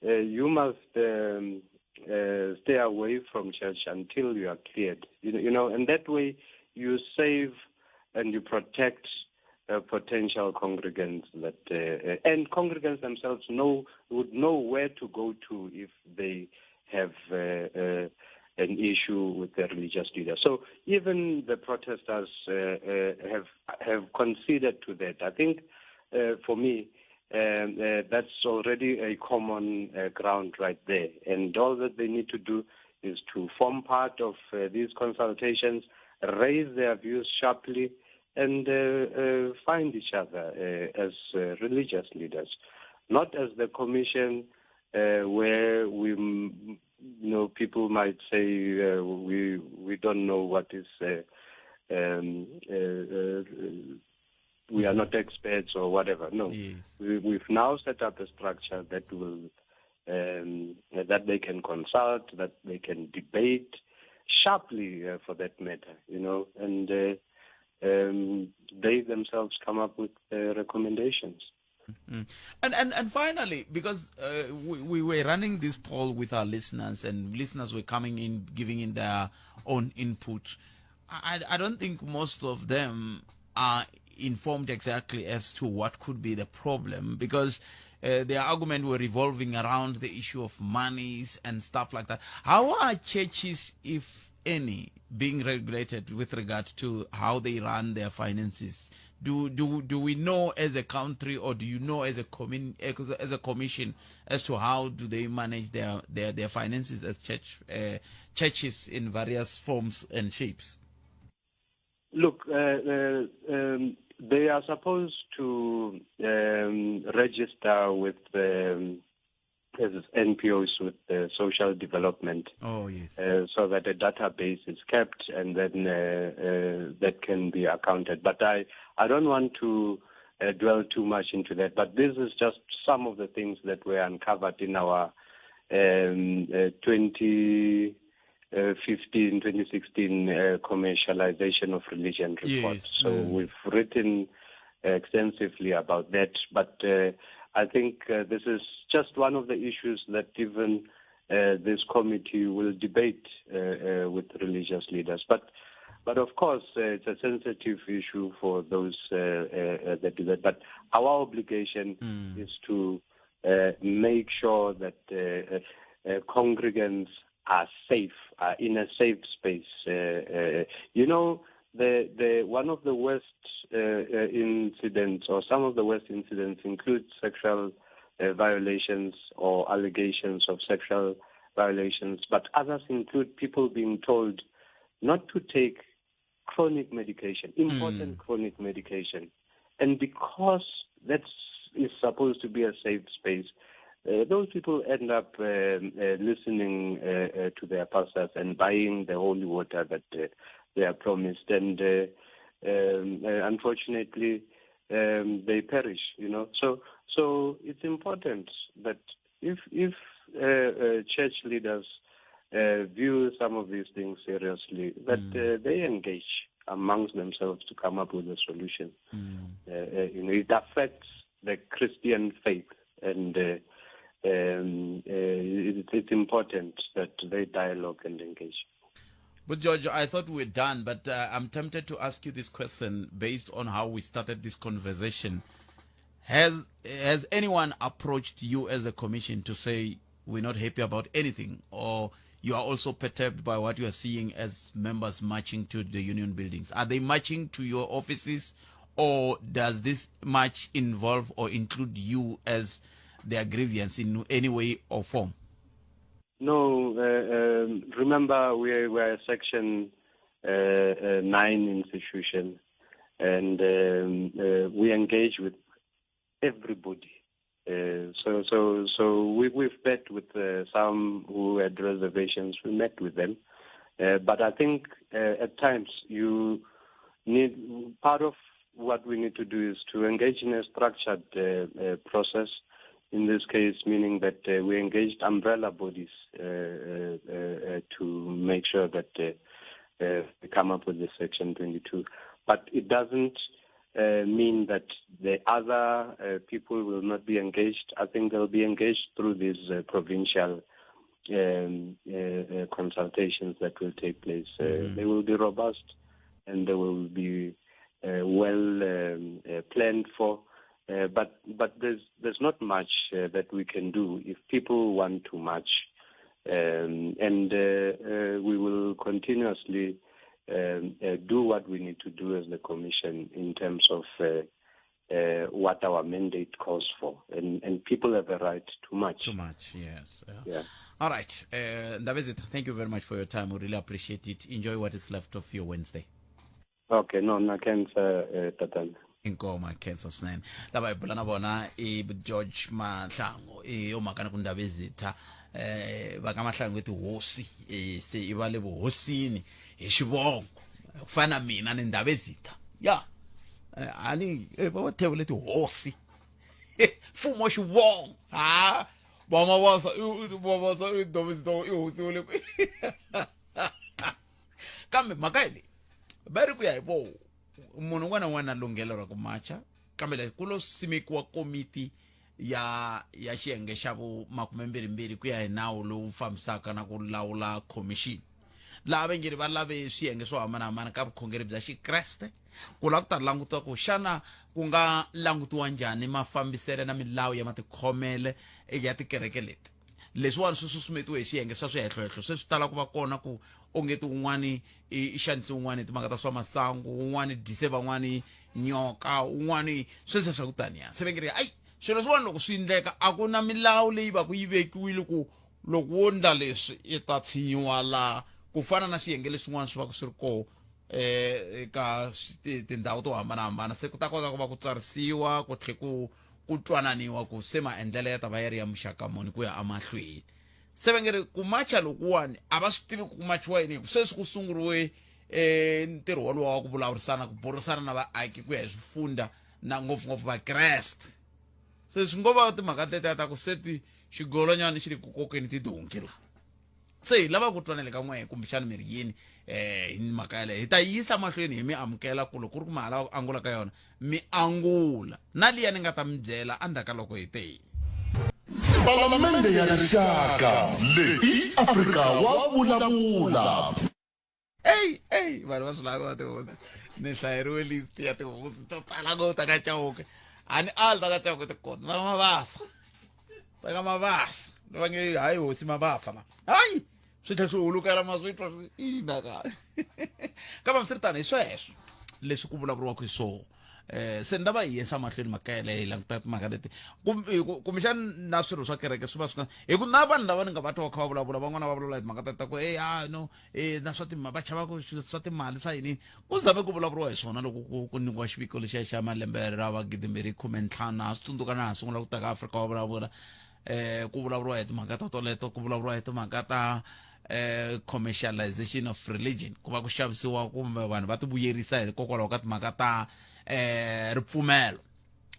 Uh, you must um, uh, stay away from church until you are cleared. You know, you know, and that way you save and you protect uh, potential congregants that uh, uh, and congregants themselves know would know where to go to if they have uh, uh, an issue with their religious leader. So even the protesters uh, uh, have have conceded to that. I think uh, for me, um, uh, that's already a common uh, ground right there. And all that they need to do is to form part of uh, these consultations, raise their views sharply, and uh, uh, find each other uh, as uh, religious leaders, not as the commission uh, where we, you know, people might say uh, we we don't know what is. Uh, um, uh, uh, we are not experts or whatever. No, yes. we, we've now set up a structure that will um, that they can consult, that they can debate sharply, uh, for that matter, you know, and uh, um, they themselves come up with uh, recommendations. Mm. And, and and finally, because uh, we, we were running this poll with our listeners, and listeners were coming in, giving in their own input. I, I don't think most of them are informed exactly as to what could be the problem because uh, their argument were revolving around the issue of monies and stuff like that. How are churches, if any, being regulated with regard to how they run their finances? Do do do we know as a country, or do you know as a commun, as a commission, as to how do they manage their their, their finances as church uh, churches in various forms and shapes? Look, uh, uh, um, they are supposed to um, register with um, as NPOs with the social development. Oh, yes. Uh, so that a database is kept and then uh, uh, that can be accounted. But I, I don't want to uh, dwell too much into that. But this is just some of the things that were uncovered in our um, 20 15, 2016 commercialization of religion report. Yes. So we've written extensively about that. But I think this is just one of the issues that even this committee will debate with religious leaders. But of course, it's a sensitive issue for those that do that. But our obligation is to make sure that congregants are safe, are in a safe space. The one of the worst incidents, or some of the worst incidents, include sexual violations or allegations of sexual violations, but others include people being told not to take chronic medication, important chronic medication. And because that is supposed to be a safe space, those people end up listening to their pastors and buying the holy water that they are promised. And unfortunately, they perish, you know. So it's important that if church leaders view some of these things seriously, that they engage amongst themselves to come up with a solution. It affects the Christian faith, and it's important that they dialogue and engage. But George, I thought we were done, but I'm tempted to ask you this question based on how we started this conversation. Has anyone approached you as a commission to say we're not happy about anything, or you are also perturbed by what you are seeing as members marching to the union buildings? Are they marching to your offices, or does this march involve or include you as their grievance in any way or form? No, remember we are a Section 9 institution, and we engage with everybody. So we've met with some who had reservations. We met with them, but I think at times you need, part of what we need to do is to engage in a structured process. In this case, meaning that we engaged umbrella bodies to make sure that we come up with the Section 22. But it doesn't mean that the other people will not be engaged. I think they'll be engaged through these provincial consultations that will take place. They will be robust, and they will be well planned for. But there's not much that we can do if people want to march, and we will continuously do what we need to do as the Commission in terms of what our mandate calls for, and people have a right to march. To march, yes. Yeah. All right, Ndabezitha, thank you very much for your time. We really appreciate it. Enjoy what is left of your Wednesday. Okay, no, nakhensa tatana. Inkomo khensa swinene. Lava hi bula na vona i George Mahlangu, i yo mhaka ni ku Ndabezitha va ka Mahlangu i tihosi, se i va le vuhosini hi xivongo ku fana na mina ni Ndabezitha. Ya a ni va va thevule tihosi mfumo xivongo. Ha va Mabasa i Mabasa i Ndabezitha i hosi wa le kambe mhaka leyi va ri ku ya hi voho munhu un'wana na un'wana na lunghelo ra ku macha, kambe leswi ku lo simekiwa komiti ya xiyenge xa vu makumembirhimbirhi ku ya hi nawu lowu fambisaka na ku lawula commission, laha va nge va lave swiyenge swo hambanahambana ka vukhongeri bya Xikreste ku lava ku ta langutiwa ku xana ku nga langutiwa njhani mafambiselo na milawu ya matikhomele ya tikereke leti. Leswiwani swi susumetiwe hi swiyenge swa swihehlohehlo se swi tala ku va kona ku ongeti wun'wani i xanise wun'wani hi timhaka ta swa masangu, wun'wani dyise van'wani nyoka, wun'wani sweswo swa ku taniya. Se va nge ri ayi swilo leswiwani loko swi endleka a ku na milawu leyi va ku yi vekiwile ku loko wo ndla leswi i ta tshinyiwa laha, ku fana na swiyenge leswin'wana swi va ku swi ri koho eka tindhawu to hambanahambana. Se ku ta kota ku va ku tsarisiwa ku tlhe ku twananiwa ku se maendlelo ya ta va ya ri ya muxaka muni ku ya emahlweni. Se va nge ri ku macha lokuwani a va swi tivi ku machiwa yini, hi ku sweswi ku sunguriwe ntirho wolowo wa ku vulavurisana, ku burisana na vaaki ku ya hi swifundha na ngopfungopfu Vakreste. Se swi ngo va timhaka tetiya ta ku se ti xigolonyana xi le ku kokeni tidonki la. Se hi lava ku twa na le ka n'wehe kumbexana mi ri yini um hi mhaka yaleyo. Hi ta yi yisa mahlweni hi mi amukela ku loko ku ri ku ma ha lava ku angula ka yona mi angula na liya ni nga ta mi byela endzhaku ka loko hi te yini. Palamende ya Rixaka leyi i Afrika wa vulavula. Eyi eyi vanhu va swi lava va tihosi ni hlayeriwe list ya tihosi to tala ngopfu ta ka Chauke a ni ali ta ka Chauke ti kona ta ka Mabasa ta ka Mabasa va nge hayi hosi Mabasa la hayi swi tlhela swi hulukela ma swi twa ina ka kambe hambiswiritano hi sweswo leswi ku vulavuriwaka hi swona eh se ni lava hi yisa mahlweni mhaka yeleyo hi languta timhaka leti kumbexana na swirho swa kereke swi va swi nga hi ku na vanhu lava ni nga va twa va kha va vulavula van'wana va vulavula hi timhaka ta ku e a no e na swa timali va chava ku swilo swa timali swa yini ku zame ku vulavuriwa hi swona loko ku ku nyikiwa xiviko lexiya xa malembe ra va 2015 na swi tsundzuka na ha sungula ku ta ka Afrika wa vulavula eh ku vulavuriwa hi timhaka ta toleto ku vulavuriwa hi timhaka ta eh commercialization of religion ku va ku xavisiwa kumbe vanhu va tivuyerisa hikokwalaho ka timhaka ta eh ripfumelo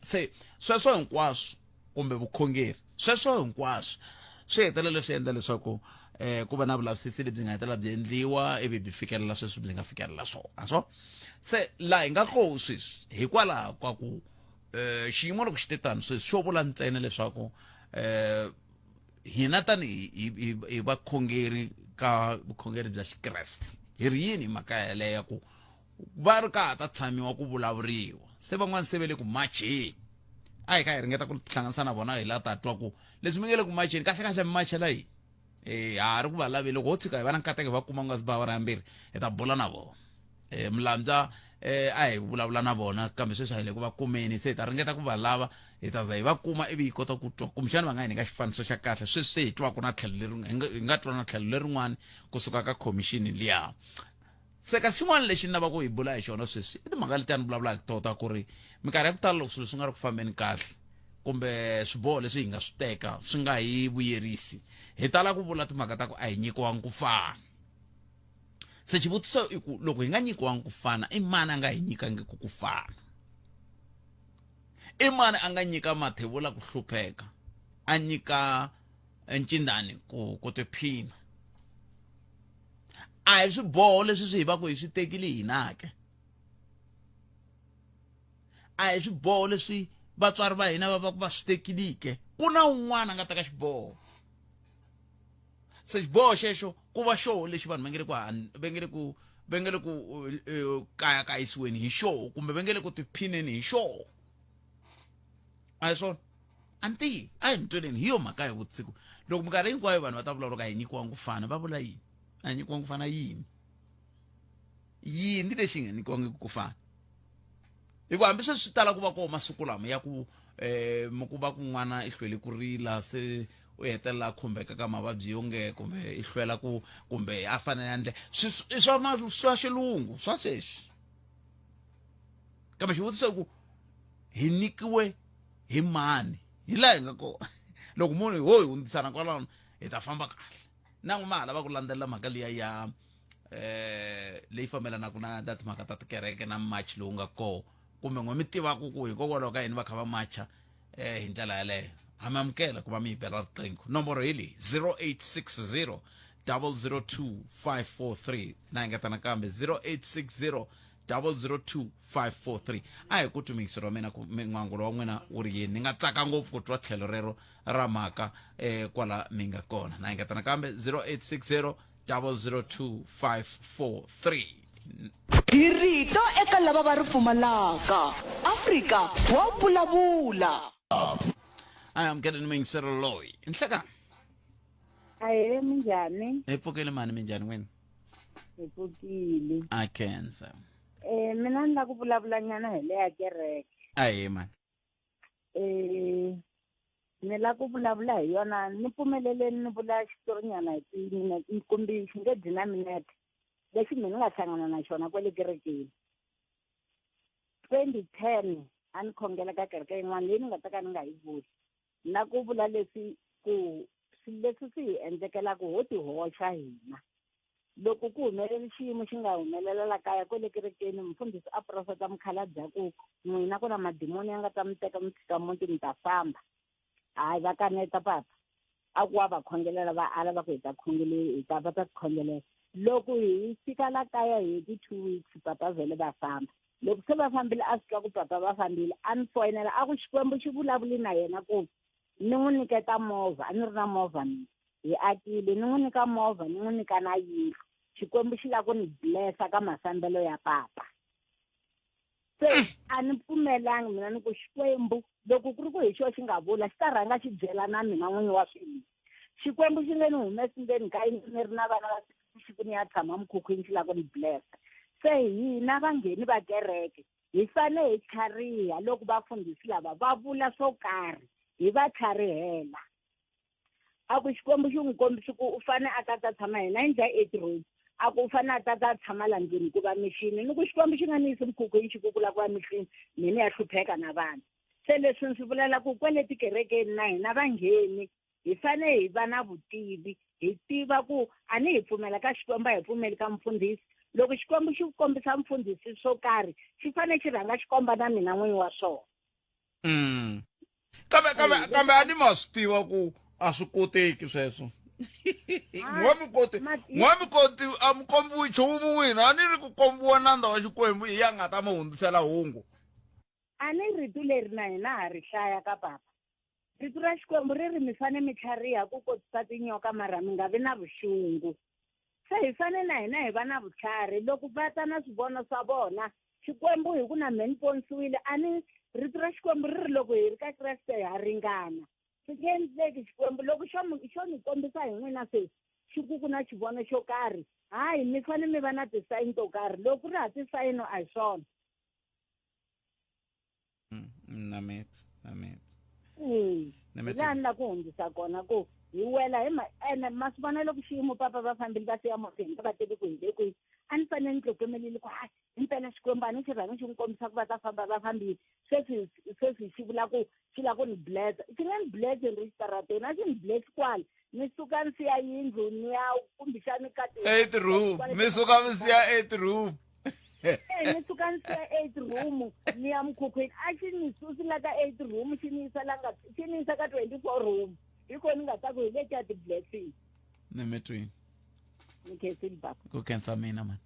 se sweswo hinkwaswo kumbe vukhongeri sweswo hinkwaswo swi hetelele swi endla leswaku eh ku va na vulavisisi lebyi nga hetelela byi endliwa ivi byi fikelela sweswi byi nga fikelela swona so se laha hi nga koho sweswi hikwalaho ka ku eh xiyimo loko xi te tano sweswi xo vula ntsena leswaku eh hina tanihi hi vakhongeri ka vukhongeri bya xikreste hi ri yini hi mhaka yaleyo ya ku va ri ka ha ta tshamiwa ku vulavuriwa se van'wana se ve le ku macheni a hi kha hi ringeta ku tihlanganisa na vona hi la ta twa ku leswi mi nge le ku macheni kahle kahle mi machela yini e ha ri ku va lavi loko ho tshika hi va na nkateko hi va kuma ku nga si ba awara ya mbirhi hi ta bula na vona e Mlambya e a hi vulavula na vona kambe sweswi a hi le ku va kumeni se hi ta ringeta ku va lava hi ta za hi va kuma ivi hi kota ku twa kumbexana va nga hi nyika xifaniso xa kahle sweswi se hi twaka na tlhelo leri hi nga twa na tlhelo lerin'wani kusuka ka khomixini liya. Se kasi xin'wana lexi ni lavaka ku hi bula hi xona sweswi i timhaka letiya ni vulavulaka hi tona ta ku ri minkarhi ya ku tala loko swilo swi nga ri ku fambeni kahle kumbe swiboho leswi hi nga swi teka swi nga hi vuyerisi hi tala ku vula timhaka ta ku a hi nyikiwangi ku fana. Se xivutiso i ku loko hi nga nyikiwangi ku fana i mani a nga hi nyikangiki ku fana? I mani a nga nyika Mathebula ku hlupheka a nyika Ncindani ku tiphina? A hi swiboho leswi swi hi va ku hi swi tekile hina ke a hi swiboho leswi vatswari va hina va va ku va swi tekile ke ku na un'wana a nga teka xiboho se xiboho xexo ku va xoho lexi vanhu va nge le ku va nge le ku va nge le ku kayakayisiweni hi xoho kumbe va nge le ku tiphineni hi xoho a hi swona a ni tivi a hi mi tweleni hi yo mhaka ya vusiku loko minkarhi hinkwayo vanhu va ta vulavula ka hi nyikiwangi ku fana va vula yini a hi nyikiwangi ku fana yini yini lexi nga nyikiwangiki ku fana hikuva hambi sweswi swi tala ku va koho masiku lama ya ku um ku va ku n'wana i hlwele ku rila se u hetelela a khumbeka ka mavabyi yo nge kumbe i hlwela ku kumbe a fanele a ndle swi swa swa xilungu swa sweswi kambe xivutiso i ku hi nyikiwe hi mani hi laha hi nga kona loko munhu ho hi hundzisana kwalano hi ta famba kahle na n'wi ma ha lava ku landzelela mhaka liya ya eh leyi fambelanaka na na timhaka ta tikereke na march lowu nga kona kumbe n'we mi tivaka ku hikokwalaho ka yini va kha va macha eh hi ndlela yaleyo ha mi amukela ku va mi yi bela riqingho nomboro hi leyi 0860 002 543 na engeta nakambe 0860 002543 a hi ku twi muyingiseri wa mina ku min'wangulo wa n'wina wu ri yini ni nga tsaka ngopfu ku twa tlhelo rero ra mhaka eh, kwala mi nga kona na engeta nakambe 0860 002543 Hi rito eka lava va ri pfumalaka. Afrika wa vulavula. A hi amukeleni muyingiseri loyi nhlekani Ahee, minjhani? Hi pfukile mhani minjhani n'wina Hi pfukile. A khensa. Eh, mina ni la ku vulavula nyana hi le ya kereke. Ahee mhani. Eh, ni la ku vulavula hi yona ni pfumeleleni ni vula xitorinyana hi timinete kumbe xi nge dyi na minete lexi mina ni nga hlangana na xona kwale kerekeni. 2010 a ni khongela ka kereke yin'wana leyi ni nga ta ka ni nga yi vuli. Na ku vula leswi ku swilo leswi swi hi endlekelaka ho ti hoxa hina. Loko ku humelele xiyimo xi nga humelela la kaya kwele kerekeni mufundhisi a profeta mukhalabye a ku n'wina ku na madimoni ya nga ta mi teka mi tshika muti mi ta famba. Hayi va kaneta papa. A ku wa va khongelela va ala va ku hi ta khongele hi ta va ta khongelela. Loko hi fika la kaya hi heti 2 weeks, papa vhele va famba. Loko se va fambile, a swi twa ku papa va fambile, a ni foyinela a ku Xikwembu xi vulavuli na yena ku ni n'wi nyiketa movha. A ni ri na movha mina, hi akile, ni n'wi nyika movha, ni n'wi nyika na yindlu. Xikwembu xi lava ku ni blessa ka mafambelo ya papa. Se a ni pfumelangi mina, ni ku Xikwembu loko ku ri ku hi xo xi nga vula, xi ta rhanga xi byela na mina n'winyi wa swilo. Xikwembu xi nge ni humesi ndzeni ka yindlu ni ri na vana va siku ni ya tshama mukhukhwini, xi lava ku ni blessa. Se hina vangheni va kereke hi fane hi tlhariha loko vafundhisi lava va vula swo karhi, hi va tlharihela. A ku Xikwembu xi n'wi kombisi ku u fane a ta ta tshama hina yindlu ya eight room, a ku u fane a ta ta tshama la ndlwini ku va mixini. Ni ku Xikwembu xi nga ni yisi mukhukhwini, xi ku ku lava ku va mixini, mina ya hlupheka na vanhu. Se leswi ni swi vulela ku kwale tikerekeni na hina vangheni hi fane hi va na vutivi, hi tiva ku a ni hi pfumela ka Xikwembu, a hi pfumeli ka mufundhisi. Loko Xikwembu xi kombisa mufundhisi swo karhi, xi fane xi rhanga xi komba na mina n'winyi wa swona. Kambe a ni ma swi tiva ku a swi koteki sweswo. N'wamikoti, n'wamikoti, a mi kombiwi nchumu n'wina. A ni ri ku kombiwa nandza wa Xikwembu hi ya nga ta mi hundzisela hungu. A ni rito leri na hina ha ri hlaya ka papa. Rito ra Xikwembu ri ri mi fane mi tlhariha ku kotisa tinyoka, mara mi nga vi na vuxungu. Se hi fane na hina hi va na vutlhari loko va ta na swivono swa vona. Xikwembu hi ku na mhe ni ponisiwile. A ni rito ra Xikwembu ri ri loko hi ri ka Kreste ha ringana. Swi nge endleki Xikwembu loko xo ni kombisa hi n'wina sweswi, xi ku ku na xivono xo karhi, hayi, mi fane mi va na tisayini to karhi. Loko ku ri ha tisayini, a hi swona. Namethu, namethu. Hi laha ni la ku hundzisa kona ku hi wela hi ma ene ma swi vona loko xiyimo papa va fambile va siya muti, hi nga va tivi ku hi le kwihi. A ni fanele ni tlokemelile ku hayi, himpela Xikwembu a ni xi rhangi xi n'wi kombisa ku va ta famba, va fambile. Sweswi xi vula ku xi lava ku ni blessa, xi nga ni bless ni ri xitarateni, a xi ni bless kwala ni suka ni siya yindlu ni ya kumbexani ka ti eight room, mi suka mi siya eight room. E, ni suka ni siya eight room ni ya mukhukhwini. A xi ni susi la ka eight room, xi ni yisa la nga xi ni yisa ka 24 room. Hi kona ni nga ta ku hi letiya ti-blessing. Ni mi twini. Ni khensile baba. Ku khensa mina mani.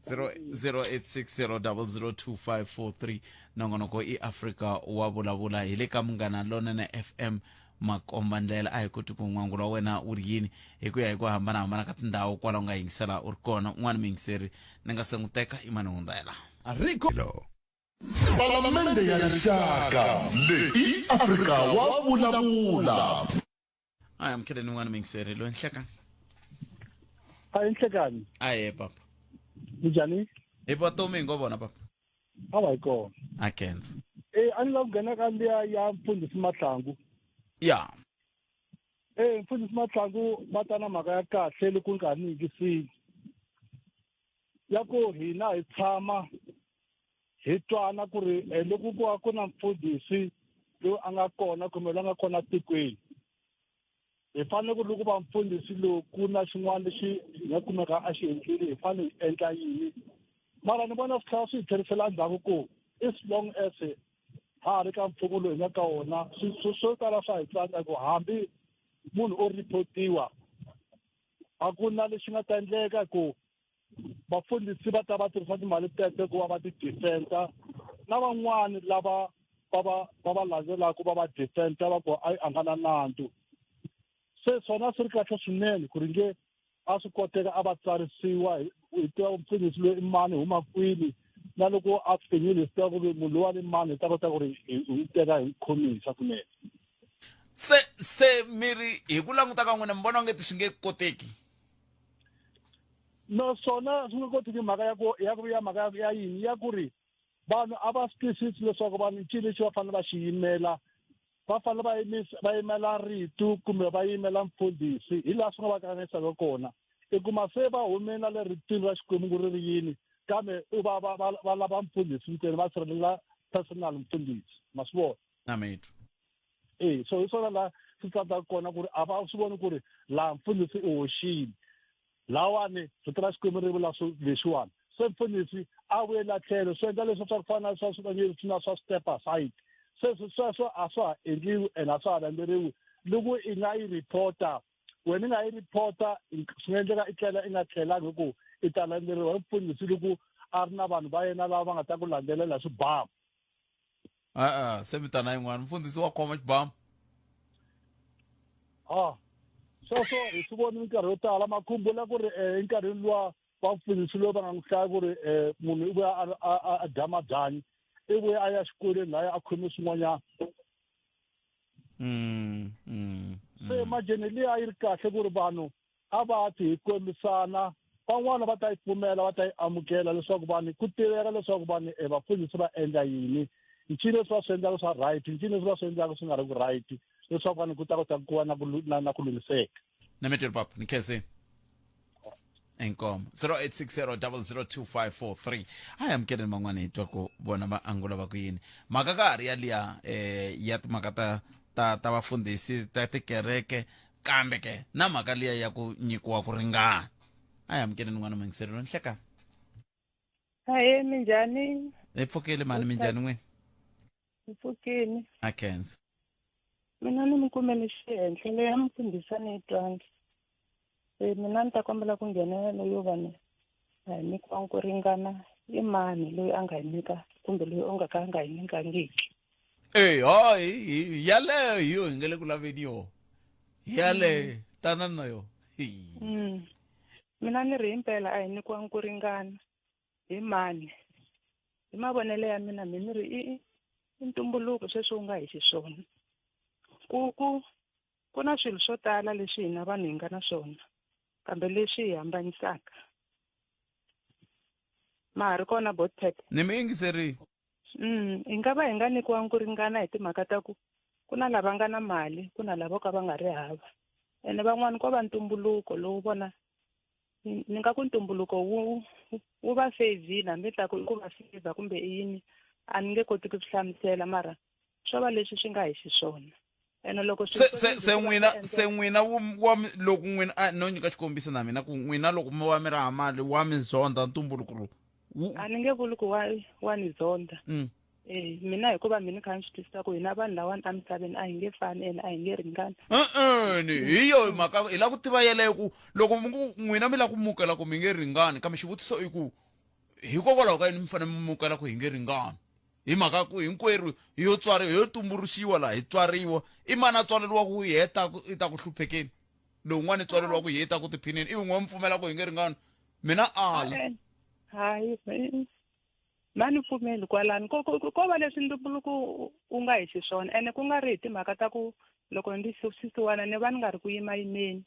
0860002543. Nongonoko i Afrika wa Vulavula, hi le ka Munghana Lonene FM, makomba ndlela. A hi koti ku n'wangulo wa wena wu ri yini hi ku ya hi ku hambanahambana ka tindhawu kwala u nga yingisela u ri kona. Un'wana muyingiseri ni nga se n'wi teka, imani hundza la Rico. Palamende ya Rixaka, leyi i Afrika wa Vulavula. A hi amukeleni un'wana muyingiseri loyi. Nhlekani. A hi nhlekani. Aye papa. Njhani? Hi vutomi hi ngo vona papa. Awa, hi kona. A khensa. E, a ni lava ku nghena ka liya ya mfundhisi Mahlangu. Ya. E, mfundhisi Mahlangu va ta na mhaka ya kahle loko ni nga ha ni yingisile, ya ku hina hi tshama hi twana ku ri loko ku va ku na mfundhisi loyi a nga kona kumbe loyi a nga kona tikweni, hi fanele ku ri loko va mfundhisi lowu ku na xin'wana lexi hi nga kumeka a xi endlile, hi fanele hi endla yini. Mara ni vona swi tlhela swi hi tlherisela ndzhaku ku as long as ha ha ri ka mfumo lowu hi nga ka wona, swo tala swa hi tsandza ku hambi munhu o ripotiwa, a ku na lexi nga ta endleka, ku vafundhisi va ta va tirhisa timali tete ku va va ti-defenda, na van'wani lava va landzelaka va va defenda, va ku a nga na nandzu. Se swona swi ri kahle swinene ku ri nge a swi koteka a va tsarisiwa, hi tiva mfundhisi loyi i mani, huma kwini, na loko a pfinyile hi swi tiva ku ri munhu luwani i mani, hi ta kota ku ri hi n'wi teka hi n'wi khomisa kunene. Se mi ri hi ku languta ka n'wina, mi vona onge ti swi nge koteki? Naswona swi nga koteki, mhaka ya ku ya ku ya mhaka ya yini, ya ku ri vanhu a va swi twisisi leswaku vanhu ncini lexi va fanele va xi yimela. Va fanele va yimisa, va yimela rito kumbe va yimela mfundhisi. Hi laha swi nga va kanganisaka kona, i kuma se va hume na le ritini ra Xikwembu ku ri ri yini, kambe u va va va va lava mfundhisi ntsena, va sirhelela personal mfundhisi, ma swi vona? Na mitwa. E, so hi swona laha swi tsandzaka kona, ku ri a va swi voni ku ri laha mfundhisi i hoxile, lawani rito ra Xikwembu ri vula swo lexiwani, se mfundhisi a vuyela tlhelo swi endla leswi swa ku fana na swa swi na swa step aside. Se sweswo a swa ha endliwi and a swa ha landzeriwi. loko i nga yi reporta wena i nga yi reporta swi nga endleka i tlela i nga tlhelangi hi ku i ta landzeriwa hi mfundhisi loko a ri na vanhu va yena lava va nga ta ku landzelela swibamu. A-a se vitana yin'wana mfundhisi wa khoma xibamu. Ha sweswo hi swi voni minkarhi yo tala makhumbula ku ri um enkarhini luwa va mfundhisi loyi va nga n'wi hlaya ku ri um munhu i vuya a dya mabyanyi i vuya a ya xikolweni laya a khome swin'wanyana. Se imagine liya yi ri kahle ku ri vanhu a va ti hi kombisana van'wana va ta yi pfumela va ta yi amukela leswaku vanhu ku tiveka leswaku vanhu e vafundhisi va endla yini, ncini leswi va swi endlaka swa right, ncini leswi va swi endlaka swi nga ri ku right, leswaku vanhu ku ta kota ku va na ku na ku lunghiseka. Nametelo papa ni khensini. Inkomo 0860002543 a hi amukeleni van'wana hi twa ku vona va angula va ku yini mhaka ka ha ri yaliya ya timhaka ta ta ta vafundhisi ta tikereke kambe ke na mhaka liya ya ku nyikiwa ku ringana. A hi amukeleni n'wana muyingiselelo nhleka. Ahe, minjhani? Hi pfukile mhani, minjhani n'wini? Hi pfukile. A khensa. Mina ni mi kumele xihenhla leyi a mi fundhisa ni yi twangi. Se mina ni ta kombela ku nghenela leyo va ni a hi nyikiwangi ku ringana i mani loyi a nga hi nyika kumbe loyi o nga ka a nga hi nyikangiki. Eyi hayi yaleyo hi yo hi nga le ku laveni yoho yaleyo tanani na yona. Mina ni ri himpela a hi nyikiwangi ku ringana hi mani. Hi mavonelo ya mina mi ni ri i i ntumbuluko sweswi wu nga hi xiswona. Ku ku ku na swilo swo tala leswi hina vanhu hi nga na swona kambe leswi hi hambanyisaka. Ma ha ri kona Botpet? Ni mi yingiserile. Hi nga va hi nga nyikiwangi ku ringana hi timhaka ta ku ku na lava nga na mali ku na lava ka va nga ri hava. Ene van'wani ko va ntumbuluko lowu vona ni nga ku ntumbuluko wu wu va feyivhile hambi ta ku i ku va feyivha kumbe i yini a ni nge koti ku swi hlamusela mara swo va leswi swi nga hi xiswona. Ene loko se se se n'wina se n'wina wa loko n'wina a no nyika xikombiso na mina ku n'wina loko mi va mi ri hava mali wa mi zonda ntumbuluko lowu. A ni nge vuli ku wa wa ni zonda. Eh mina hikuva mina kha ni swi twisisa ku hina vanhu lawani emisaveni a hi nge fani ene a hi nge ringani. E-e ni hi yo mhaka hi lava ku tiva yeleyo ku loko mi ku n'wina mi lava ku mukela ku mi nge ringani kambe xivutiso i ku hikokwalaho ka yini mi fanele mi mukela ku hi nge ringani hi mhaka ku hinkwerhu hi yo tswariwa hi yo tumbuluxiwa laha hi tswariwa i mani a tswaleriwa ku hi heta ku i ta ku hluphekeni lowun'wana i tswaleriwa ku hi ta ku tiphineni ivi n'we mi pfumela ku hi nge ringani mina ala. Hayi ma ni pfumeli kwalano ko ko ko va leswi ntumbuluko wu nga hi xiswona ene ku nga ri hi timhaka ta ku loko ndzi xisiwana ni va ni nga ri ku yimayimeni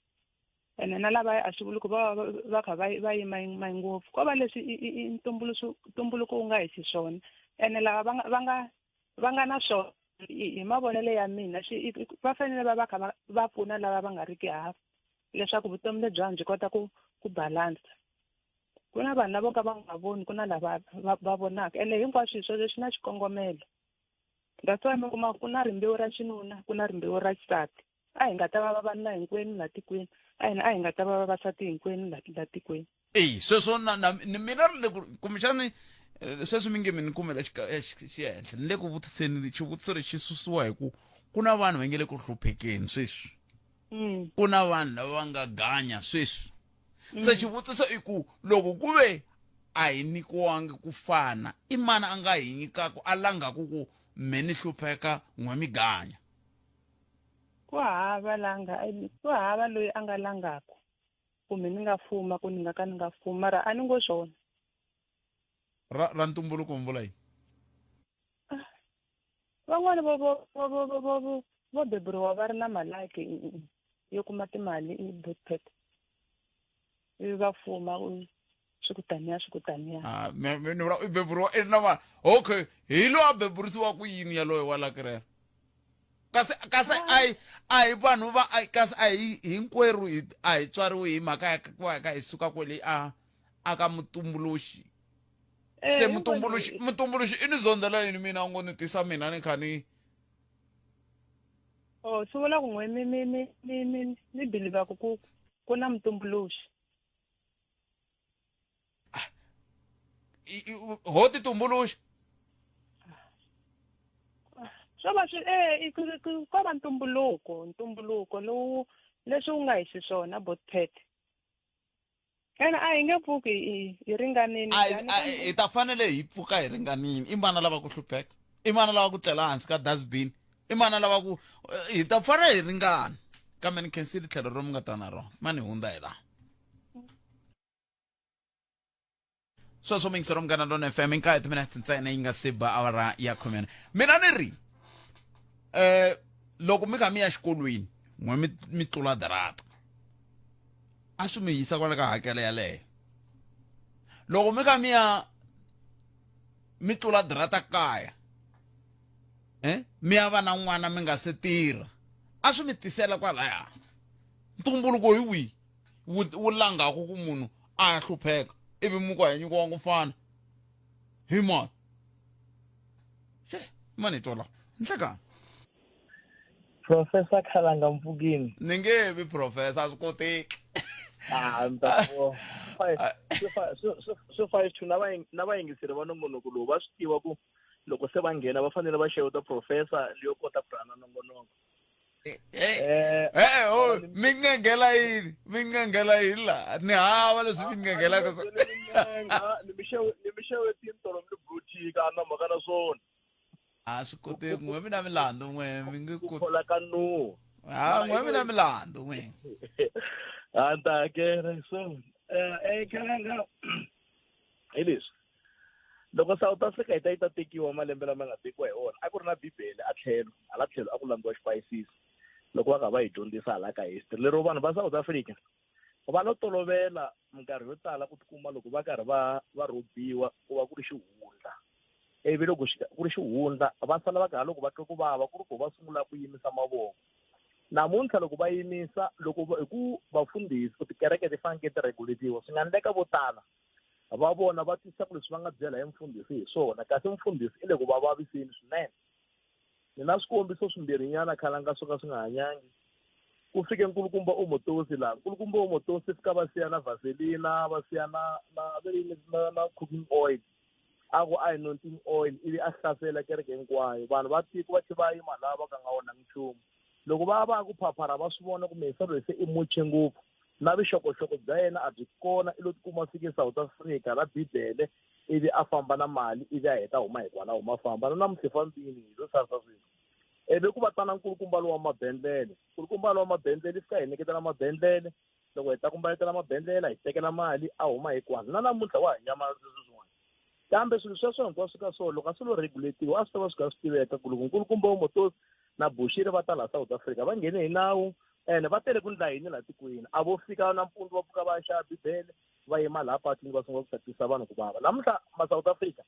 ene na lava a swi vuli ku va va va kha va va yimayima ngopfu ko va leswi i ntumbuluxo ntumbuluko wu nga hi xiswona ene lava va nga va nga va nga na swona hi mavonelo ya mina swi va fanele va va kha va va pfuna lava va nga ri ki hava leswaku vutomi lebyiwani byi kota ku ku balance. Ku na vanhu lavo ka va nga voni ku na lava va va vonaka ene hinkwaswo swilo sweswo swi na xikongomelo. That's why mi kuma ku na rimbewu ra xinuna ku na rimbewu ra xisati. A hi nga ta va vavanuna hinkwenu la tikweni a hina a hi nga ta va vavasati hinkwenu la la tikweni. Eyi sweswo na na ni mina ri le ku kumbexani sweswi mi nge mi ni kumela xihenhla ni le ku vutiseni xivutiso lexi xi susiwa hi ku ku na vanhu va nge le ku hluphekeni sweswi ku na vanhu lava va nga ganya sweswi se xivutiso i ku loko ku ve a hi nyikiwangi ku fana i mani a nga hi nyikaku a langaku ku me ni hlupheka n'we mi ganya. Ku hava la nga ku hava loyi a nga langaku kumbe ni nga fuma ku ni nga ka ni nga fumi mara a ni ngo swona. Ra ra ntumbuluko mi vula yini? Van'wani vo vo vo vo vo vo vo vo beburiwa va ri na malaki yo kuma timali i Botpet ivi va fuma swi ku taniya swi ku taniya. Ah, me me ni vula i beburiwa i ri na mali okay hi loyi a beburisiwa ku yini yaloye wa laki rero kasi kasi a hi a hi vanhu va a kasi a hi hinkwerhu hi a hi tswariwi hi mhaka ya ku va ka hi suka kwele a a ka mutumbuluxi Eh, se hinkwenu mutumbuluxi mutumbuluxi i ni zondzela yini mina u ngo ni tisa mina ni kha ni Oh, swi vula ku n'we mi mi mi mi mi mi believe ku ku ku na mutumbuluxi. Ho ti tumbuluxa. Swo va swi e ko va ntumbuluko ntumbuluko lowu leswi wu nga hi xiswona botpet ene a hi nge pfuki hi ringanini hi ta fanele hi pfuka hi ringanini i mana lava ku hlupheka i mana lava ku tlela hansi ka dustbin i mana lava ku hi ta fanele hi ringana kambe ni khensile tlhelo ro mi nga ta na rona ma ni hundza hi laha. Sweswo mingisero Munghana Lona FM i nkaye timinete ntsena yi nga se ba awara ya khumene. Mina ni ri eh loko mi kha mi ya xikolweni n'we mi mi tlula darata a swi mi yisa kwala ka hakelo yaleyo. Loko mi kha mi ya mi tlula darata kaya eh mi ya va na n'wana mi nga se tirha a swi mi tisela kwalaya. Ntumbuluko hi wihi wu wu langaku ku munhu a ya hlupheka ivi mi ku a hi nyikiwa ku fana hi mani xe mani hi twa la nhlekani. Professor Khalanga Mpfukini. Ni nge vi professor a swi koteki. Ah, ni ta ku swi 5-2 na va na vayingiseri va nongonoko lowu va swi tiva ku loko se va nghena va fanele va xeweta professor leyo kota ku rhana nongonoko. Eh, eh, oh, mi ncenghela yini mi ncenghela yini la ni hava leswi mi ncenghelaka swona ni mi xewetini tolo mi ni blutika a na mhaka na swona a swi koteki n'we mi na milandzu n'we mi nge koti khola ka nuhu ha n'we mi na milandzu n'we a ni ta hakela so eh khalanga hi leswi Loko South Africa yi ta yi ta tekiwa malembe lama nga tekiwa hi wona a ku ri na Bibele a tlhelo hala tlhelo a ku landziwa xipayisisi loko va kha va hi dyondzisa hala ka history lero vanhu va South Africa va lo tolovela minkarhi yo tala ku tikuma loko va karhi va va rhobiwa ku va ku ri xihundla ivi loko ku ri xihundla va sala va karhi loko va twa ku vava ku ri ku va sungula ku yimisa mavoko namuntlha loko va yimisa loko hi ku vafundhisi ku tikereke ti fanekele ti regulatiwa swi nga endleka vo tala va vona va twisisa ku leswi va nga byela hi mfundhisi hi swona kasi mfundhisi i le ku va vaviseni swinene ni na swikombiso swimbirhinyana khalanga swo ka swi nga hanyangi ku fike nkulukumba omotosi laha nkulukumba omotosi fika va siya na vaselina va siya na na na, na cooking oil a ku anointing oil ivi a hlasela kereke hinkwayo vanhu va tiko va tlhe va yima laha va ka nga onhangi nchumu loko va va ku phaphara va swi vona ku mhisa loyi se i muche ngopfu na vuxokoxoko bya yena a byi kona i lo tikuma fike South Africa na bibele ivi a famba na mali ivi a heta huma hikwalaho ma famba na namuntlha fambini hi lo sarisa swilo ivi ku va tana nkulukumba lowa mabendlele nkulukumba lowa mabendlele fika hi nyiketela mabendlele loko hi ta ku mbaletela mabendlela hi tekela mali a huma hikwalo na namuntlha wa ha nyamalala sweswiwani kambe swilo sweswo hinkwaswo ka swona loko a swi lo regulatiwa a swi ta va swi kha swi tiveka ku loko nkulukumba wa motosi na bushiri va ta laha South Africa va nghene hi nawu ene va tele ku ndla yini laha tikweni a vo fika nampundzu va pfuka va ya xava bibele va yima laha patwini va sungula ku tatisa vanhu ku vava namuntlha ma South Africa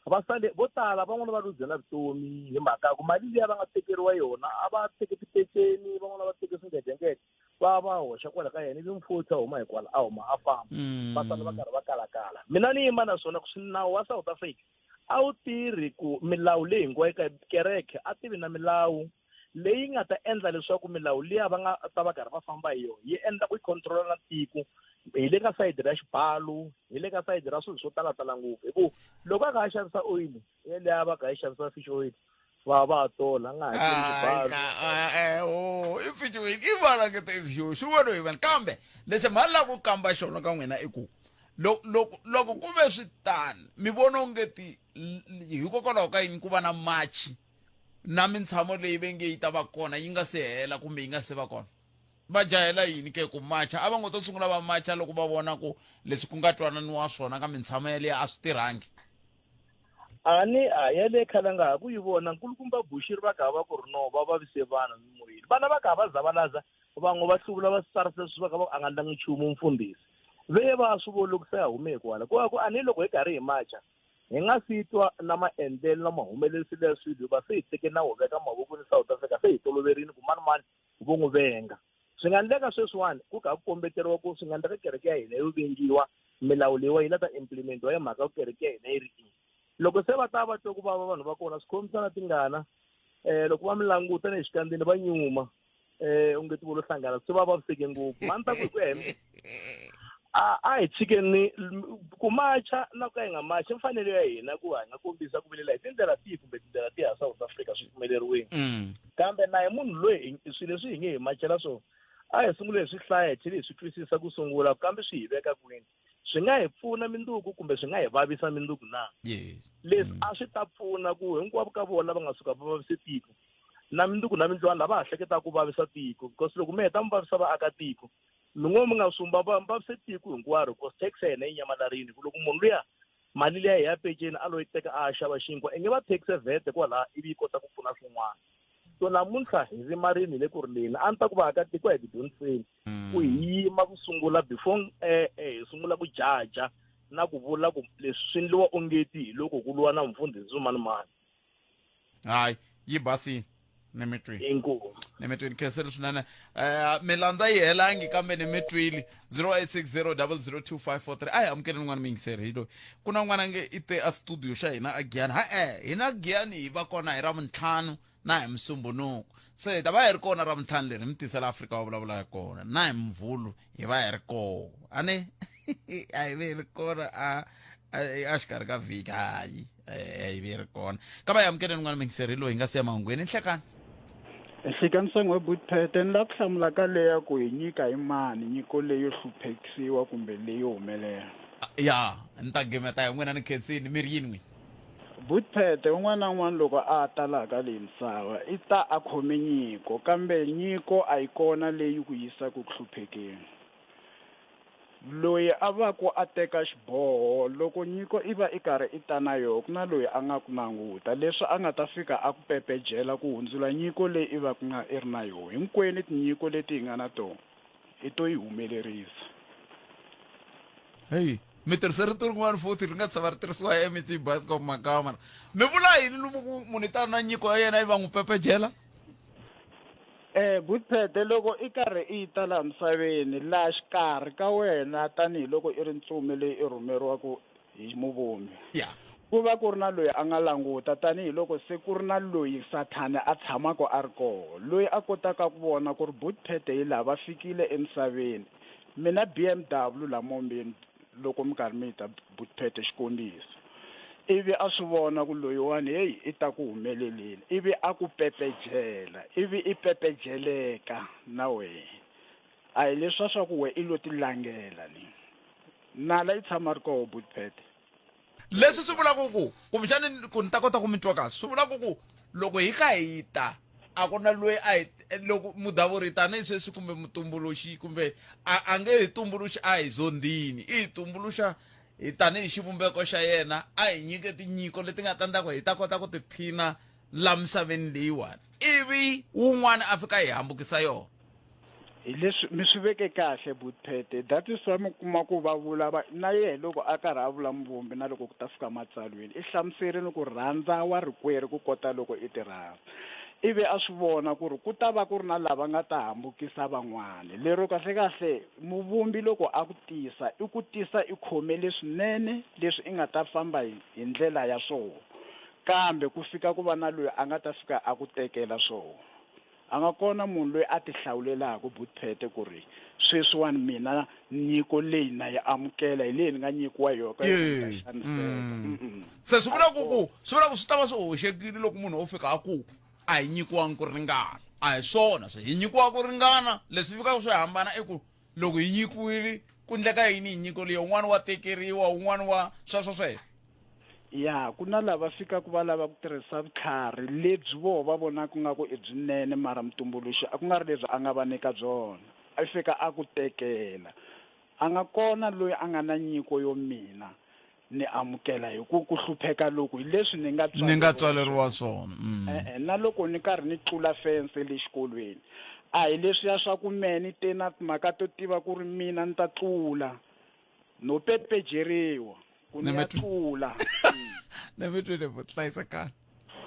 va sale vo tala van'wana va luze na vutomi hi mhaka ya ku mali liya va nga tekeriwa yona a va teke tipeceni van'wana va teke swingedengede va va hoxa kwala ka yena ivi mfuthu a huma hikwala a huma a famba va sala va karhi va kalakala mina ni yima na swona ku swi nawu wa South Africa a wu tirhi ku milawu leyi hinkwayo ka kereke a tivi na milawu leyi nga ta endla leswaku milawu liya va nga ta va karhi va famba hi yona yi endla ku yi controla na tiko hi le ka sayidi ra xibalo hi le ka sayidi ra swilo swo talatala ngopfu hi ku loko a kha a xavisa oil yeleya va kha yi xavisa fish oil va va tola nga hakeli xibalo oh, i fish oil i vana ke te fish oil swi vona hi vana kambe lexi mhani la ku kamba xona ka n'wina i ku loko loko ku ve swi tani mi vona onge ti hikokwalaho ka yini ku va na machi na mintshamo leyi ve nge yi ta va kona yi nga se hela kumbe yi nga se va kona va jahela yini ke ku macha a va ngo to sungula va macha loko va vona ku leswi ku nga twananiwa swona ka mintshamo yaleyo a swi tirhangi a ni a yale khale nga ha ku yi vona nkulukumba bushiri va kha va ku ri no va vavise vana mimoyeni vana va kha va zavalaza van'we va hluvula va sarisa leswi va kha va a nga ndlangi nchumu mfundhisi ve va swi vona loko se a hume kwala ku va ku a ni loko hi karhi hi macha hi nga si twa na maendlelo na mahumeleriso ya swilo hikuva se hi teke nawu veka mavokweni South Africa se hi toloverile ku mani mani vo n'wi venga swi nga endleka sweswiwani ku kha ku kombeteriwa ku swi nga endleka kereke ya hina yo vengiwa milawu leyiwa yi la ta implementiwa hi mhaka ku kereke ya hina yi ri ini loko se va ta va twa ku vava vanhu va kona swi khomisana tingana um loko va mi languta ni hi xikandzeni va nyuma um u nge ti volo hlangana se va vaviseke ngopfu mani ta ku hi ku ya hi A a hi tshikeni ku macha na ku ka hi nga machi mfanelo ya hina ku hi nga kombisa ku vilela hi tindlela tihi kumbe tindlela tihi a South Africa swi pfumeleriwile. Kambe na hi munhu loyi swilo leswi hi nge hi machela swona a hi sungule hi swi hlaya hi tlhela hi swi twisisa ku sungula kambe swi hi veka kwini. Swi nga hi pfuna minduku kumbe swi nga hi vavisa minduku na? Yes. Leswi a swi ta pfuna ku hinkwavo ka vona lava nga suka va vavise tiko na minduku na mindlwana lava ha hleketaka ku vavisa tiko because loko mi heta mi vavisa vaakatiko mi ngo mi nga sumba va vavise tiko hinkwaro because tax ya hina yi nyamalarile ku loko munhu luya mali liya hi ya peceni a lo yi teka a xava xinkwa i nge va taxe vhete kwalaha ivi yi kota ku pfuna swin'wana. So namuntlha hi rimarini hi le ku rileni a ni ta ku vaakatiko a hi tidyondziseni ku hi yima ku sungula before hi sungula ku jaja na ku vula ku leswi swi endliwa ongeti hi loko ku lwiwa na mfundhisi swimanimani. Hayi yi basile ni mi twile. Inkomu. Ni mi twile khensile swinene. Milandzu yi helangi kambe ni mi twile. 0860002543 a hi amukeleni n'wana muyingiseri hi loyi. Ku na n'wana nge i te a studio xa hina a Giyani. Ha-e hina Giyani hi va kona hi Ravuntlhanu na hi Musumbhunuku. Se hi ta va hi ri kona Ravuntlhanu leri hi mi tisela Afrika wa vulavula hi kona na hi Muvhulu hi va hi ri kona. A ni a hi ve hi ri kona a a xikarhi ka vhiki hayi hi ve ri kona. Ka va hi amukeleni n'wana muyingiseri hi loyi hi nga siya mahungwini nhlekani. Nhlekani Sango Butphete ni la ku hlamula ka leya ku hi nyika hi mani nyiko leyo hluphekisiwa kumbe leyo humelela. Ya ni ta gimeta hi n'wina ni khensini mi ri yini n'wina? Butphete un'wana na un'wana loko a ta laha ka leyi misava i ta a khome nyiko kambe nyiko a yi kona leyi ku yisaka ku hluphekeni. Loyi a va ku a teka xiboho loko nyiko i va i karhi i ta na yoho ku na loyi a nga ku languta leswi a nga ta fika a ku pepejela ku hundzula nyiko leyi i va ku nga i ri na yoho. Hinkwenu tinyiko leti hi nga na tona i to yi humelerisa. Heyi mi tirhise rito rin'wana futhi ri nga tshama ri tirhisiwa hi MEC Bioscope Makama. Mi vula yini loko ku munhu i ta na nyiko ya yena yi va n'wi pepejela? Butphete loko i karhi i ta laha misaveni laha xikarhi ka wena tanihiloko i ri ntsumi leyi i rhumeriwaka hi muvumbi. Ku va ku ri na loyi a nga languta tanihiloko se ku ri na loyi sathana a tshamaka a ri koho loyi a kotaka ku vona ku ri Butphete hi laha va fikile emisaveni. Mina BMW laha mombeni loko mi karhi mi ta Butphete xikombiso. Ivi a swi vona ku loyiwani heyi i ta ku humeleleni ivi a ku pepejela ivi i pepejeleka na wehe. A hi leswa swa ku we i lo ti langela ni. Nala i tshama ri koho Butphete. Leswi swi vulaka ku kumbexani ku ni ta kota ku mi twa kahle swi vulaka ku loko hi kha hi ta a ku na loyi a hi loko mudavuri tanihi sweswi kumbe mutumbuluxi kumbe a a nge hi tumbuluxi a hi zondhini i hi tumbuluxa hi tanihi xivumbeko xa yena a hi nyike tinyiko leti nga ta endla ku hi ta kota ku tiphina la misaveni leyiwani ivi wun'wana a fika hi hambukisa yona. Hi leswi mi swi veke kahle Butphete that is why mi kuma ku va vula va na yehe loko a karhi a vula muvumbi na loko ku ta fika matsalweni i hlamuserile ku rhandza wa rikwerhu ku kota loko i ti rhandza ivi a swi vona ku ri ku ta va ku ri na lava nga ta hambukisa van'wana lero kahle kahle muvumbi loko a ku tisa i ku tisa i khome leswinene leswi i nga ta famba hi ndlela ya swona kambe ku fika ku va na loyi a nga ta fika a ku tekela swona. A nga kona munhu loyi a tihlawulelaka Butphete ku ri sweswiwani mina nyiko leyi na yi amukela hi leyi ni nga nyikiwa yona ka yi ta xaniseka. Se swi vula ku ku swi vula ku swi ta va swi hoxekile loko munhu o fika a ku a hi nyikiwangi ku ringana. A hi swona swi hi nyikiwa ku ringana leswi fikaka swi hambana i ku loko hi nyikiwile ku ndleka yini hi nyiko liya un'wana wa tekeriwa un'wana wa sweswo sweswo. Ya ku na lava fikaka va lava ku tirhisa vutlhari lebyi voho va vonaka nga ku i byinene mara mutumbuluxi a ku nga ri lebyi a nga va nyika byona a fika a ku tekela a nga kona loyi a nga na nyiko yo mina ni amukela hi ku ku hlupheka loku hi leswi ni nga ni nga tswaleriwa swona. E-e na loko ni karhi ni tlula fense le xikolweni a hi leswiya swa ku mehe ni te na timhaka to tiva ku ri mina ni ta tlula no pepejeriwa ku ni ya tlula. Ni mi twile vo hlayisekani.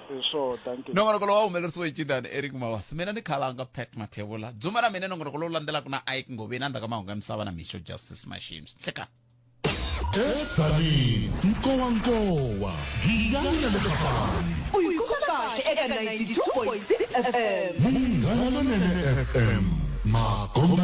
Hi swona thank you. Nongonoko lowu a humelerisiwe hi Cindani Eric Mabasa. Mina ni Khalanga Pat Mathebula. Dzuma na mina nongonoko lowu landzelaka na Ike Ngoveni endzhaku ka mahungu ya misava na Mixo Justice Mashims. Hlekani. Edzanini, nkowankowa, giyani na le Kapani. U yi kuma kahle eka 92.6 FM. Munghana Lonene FM, makomba.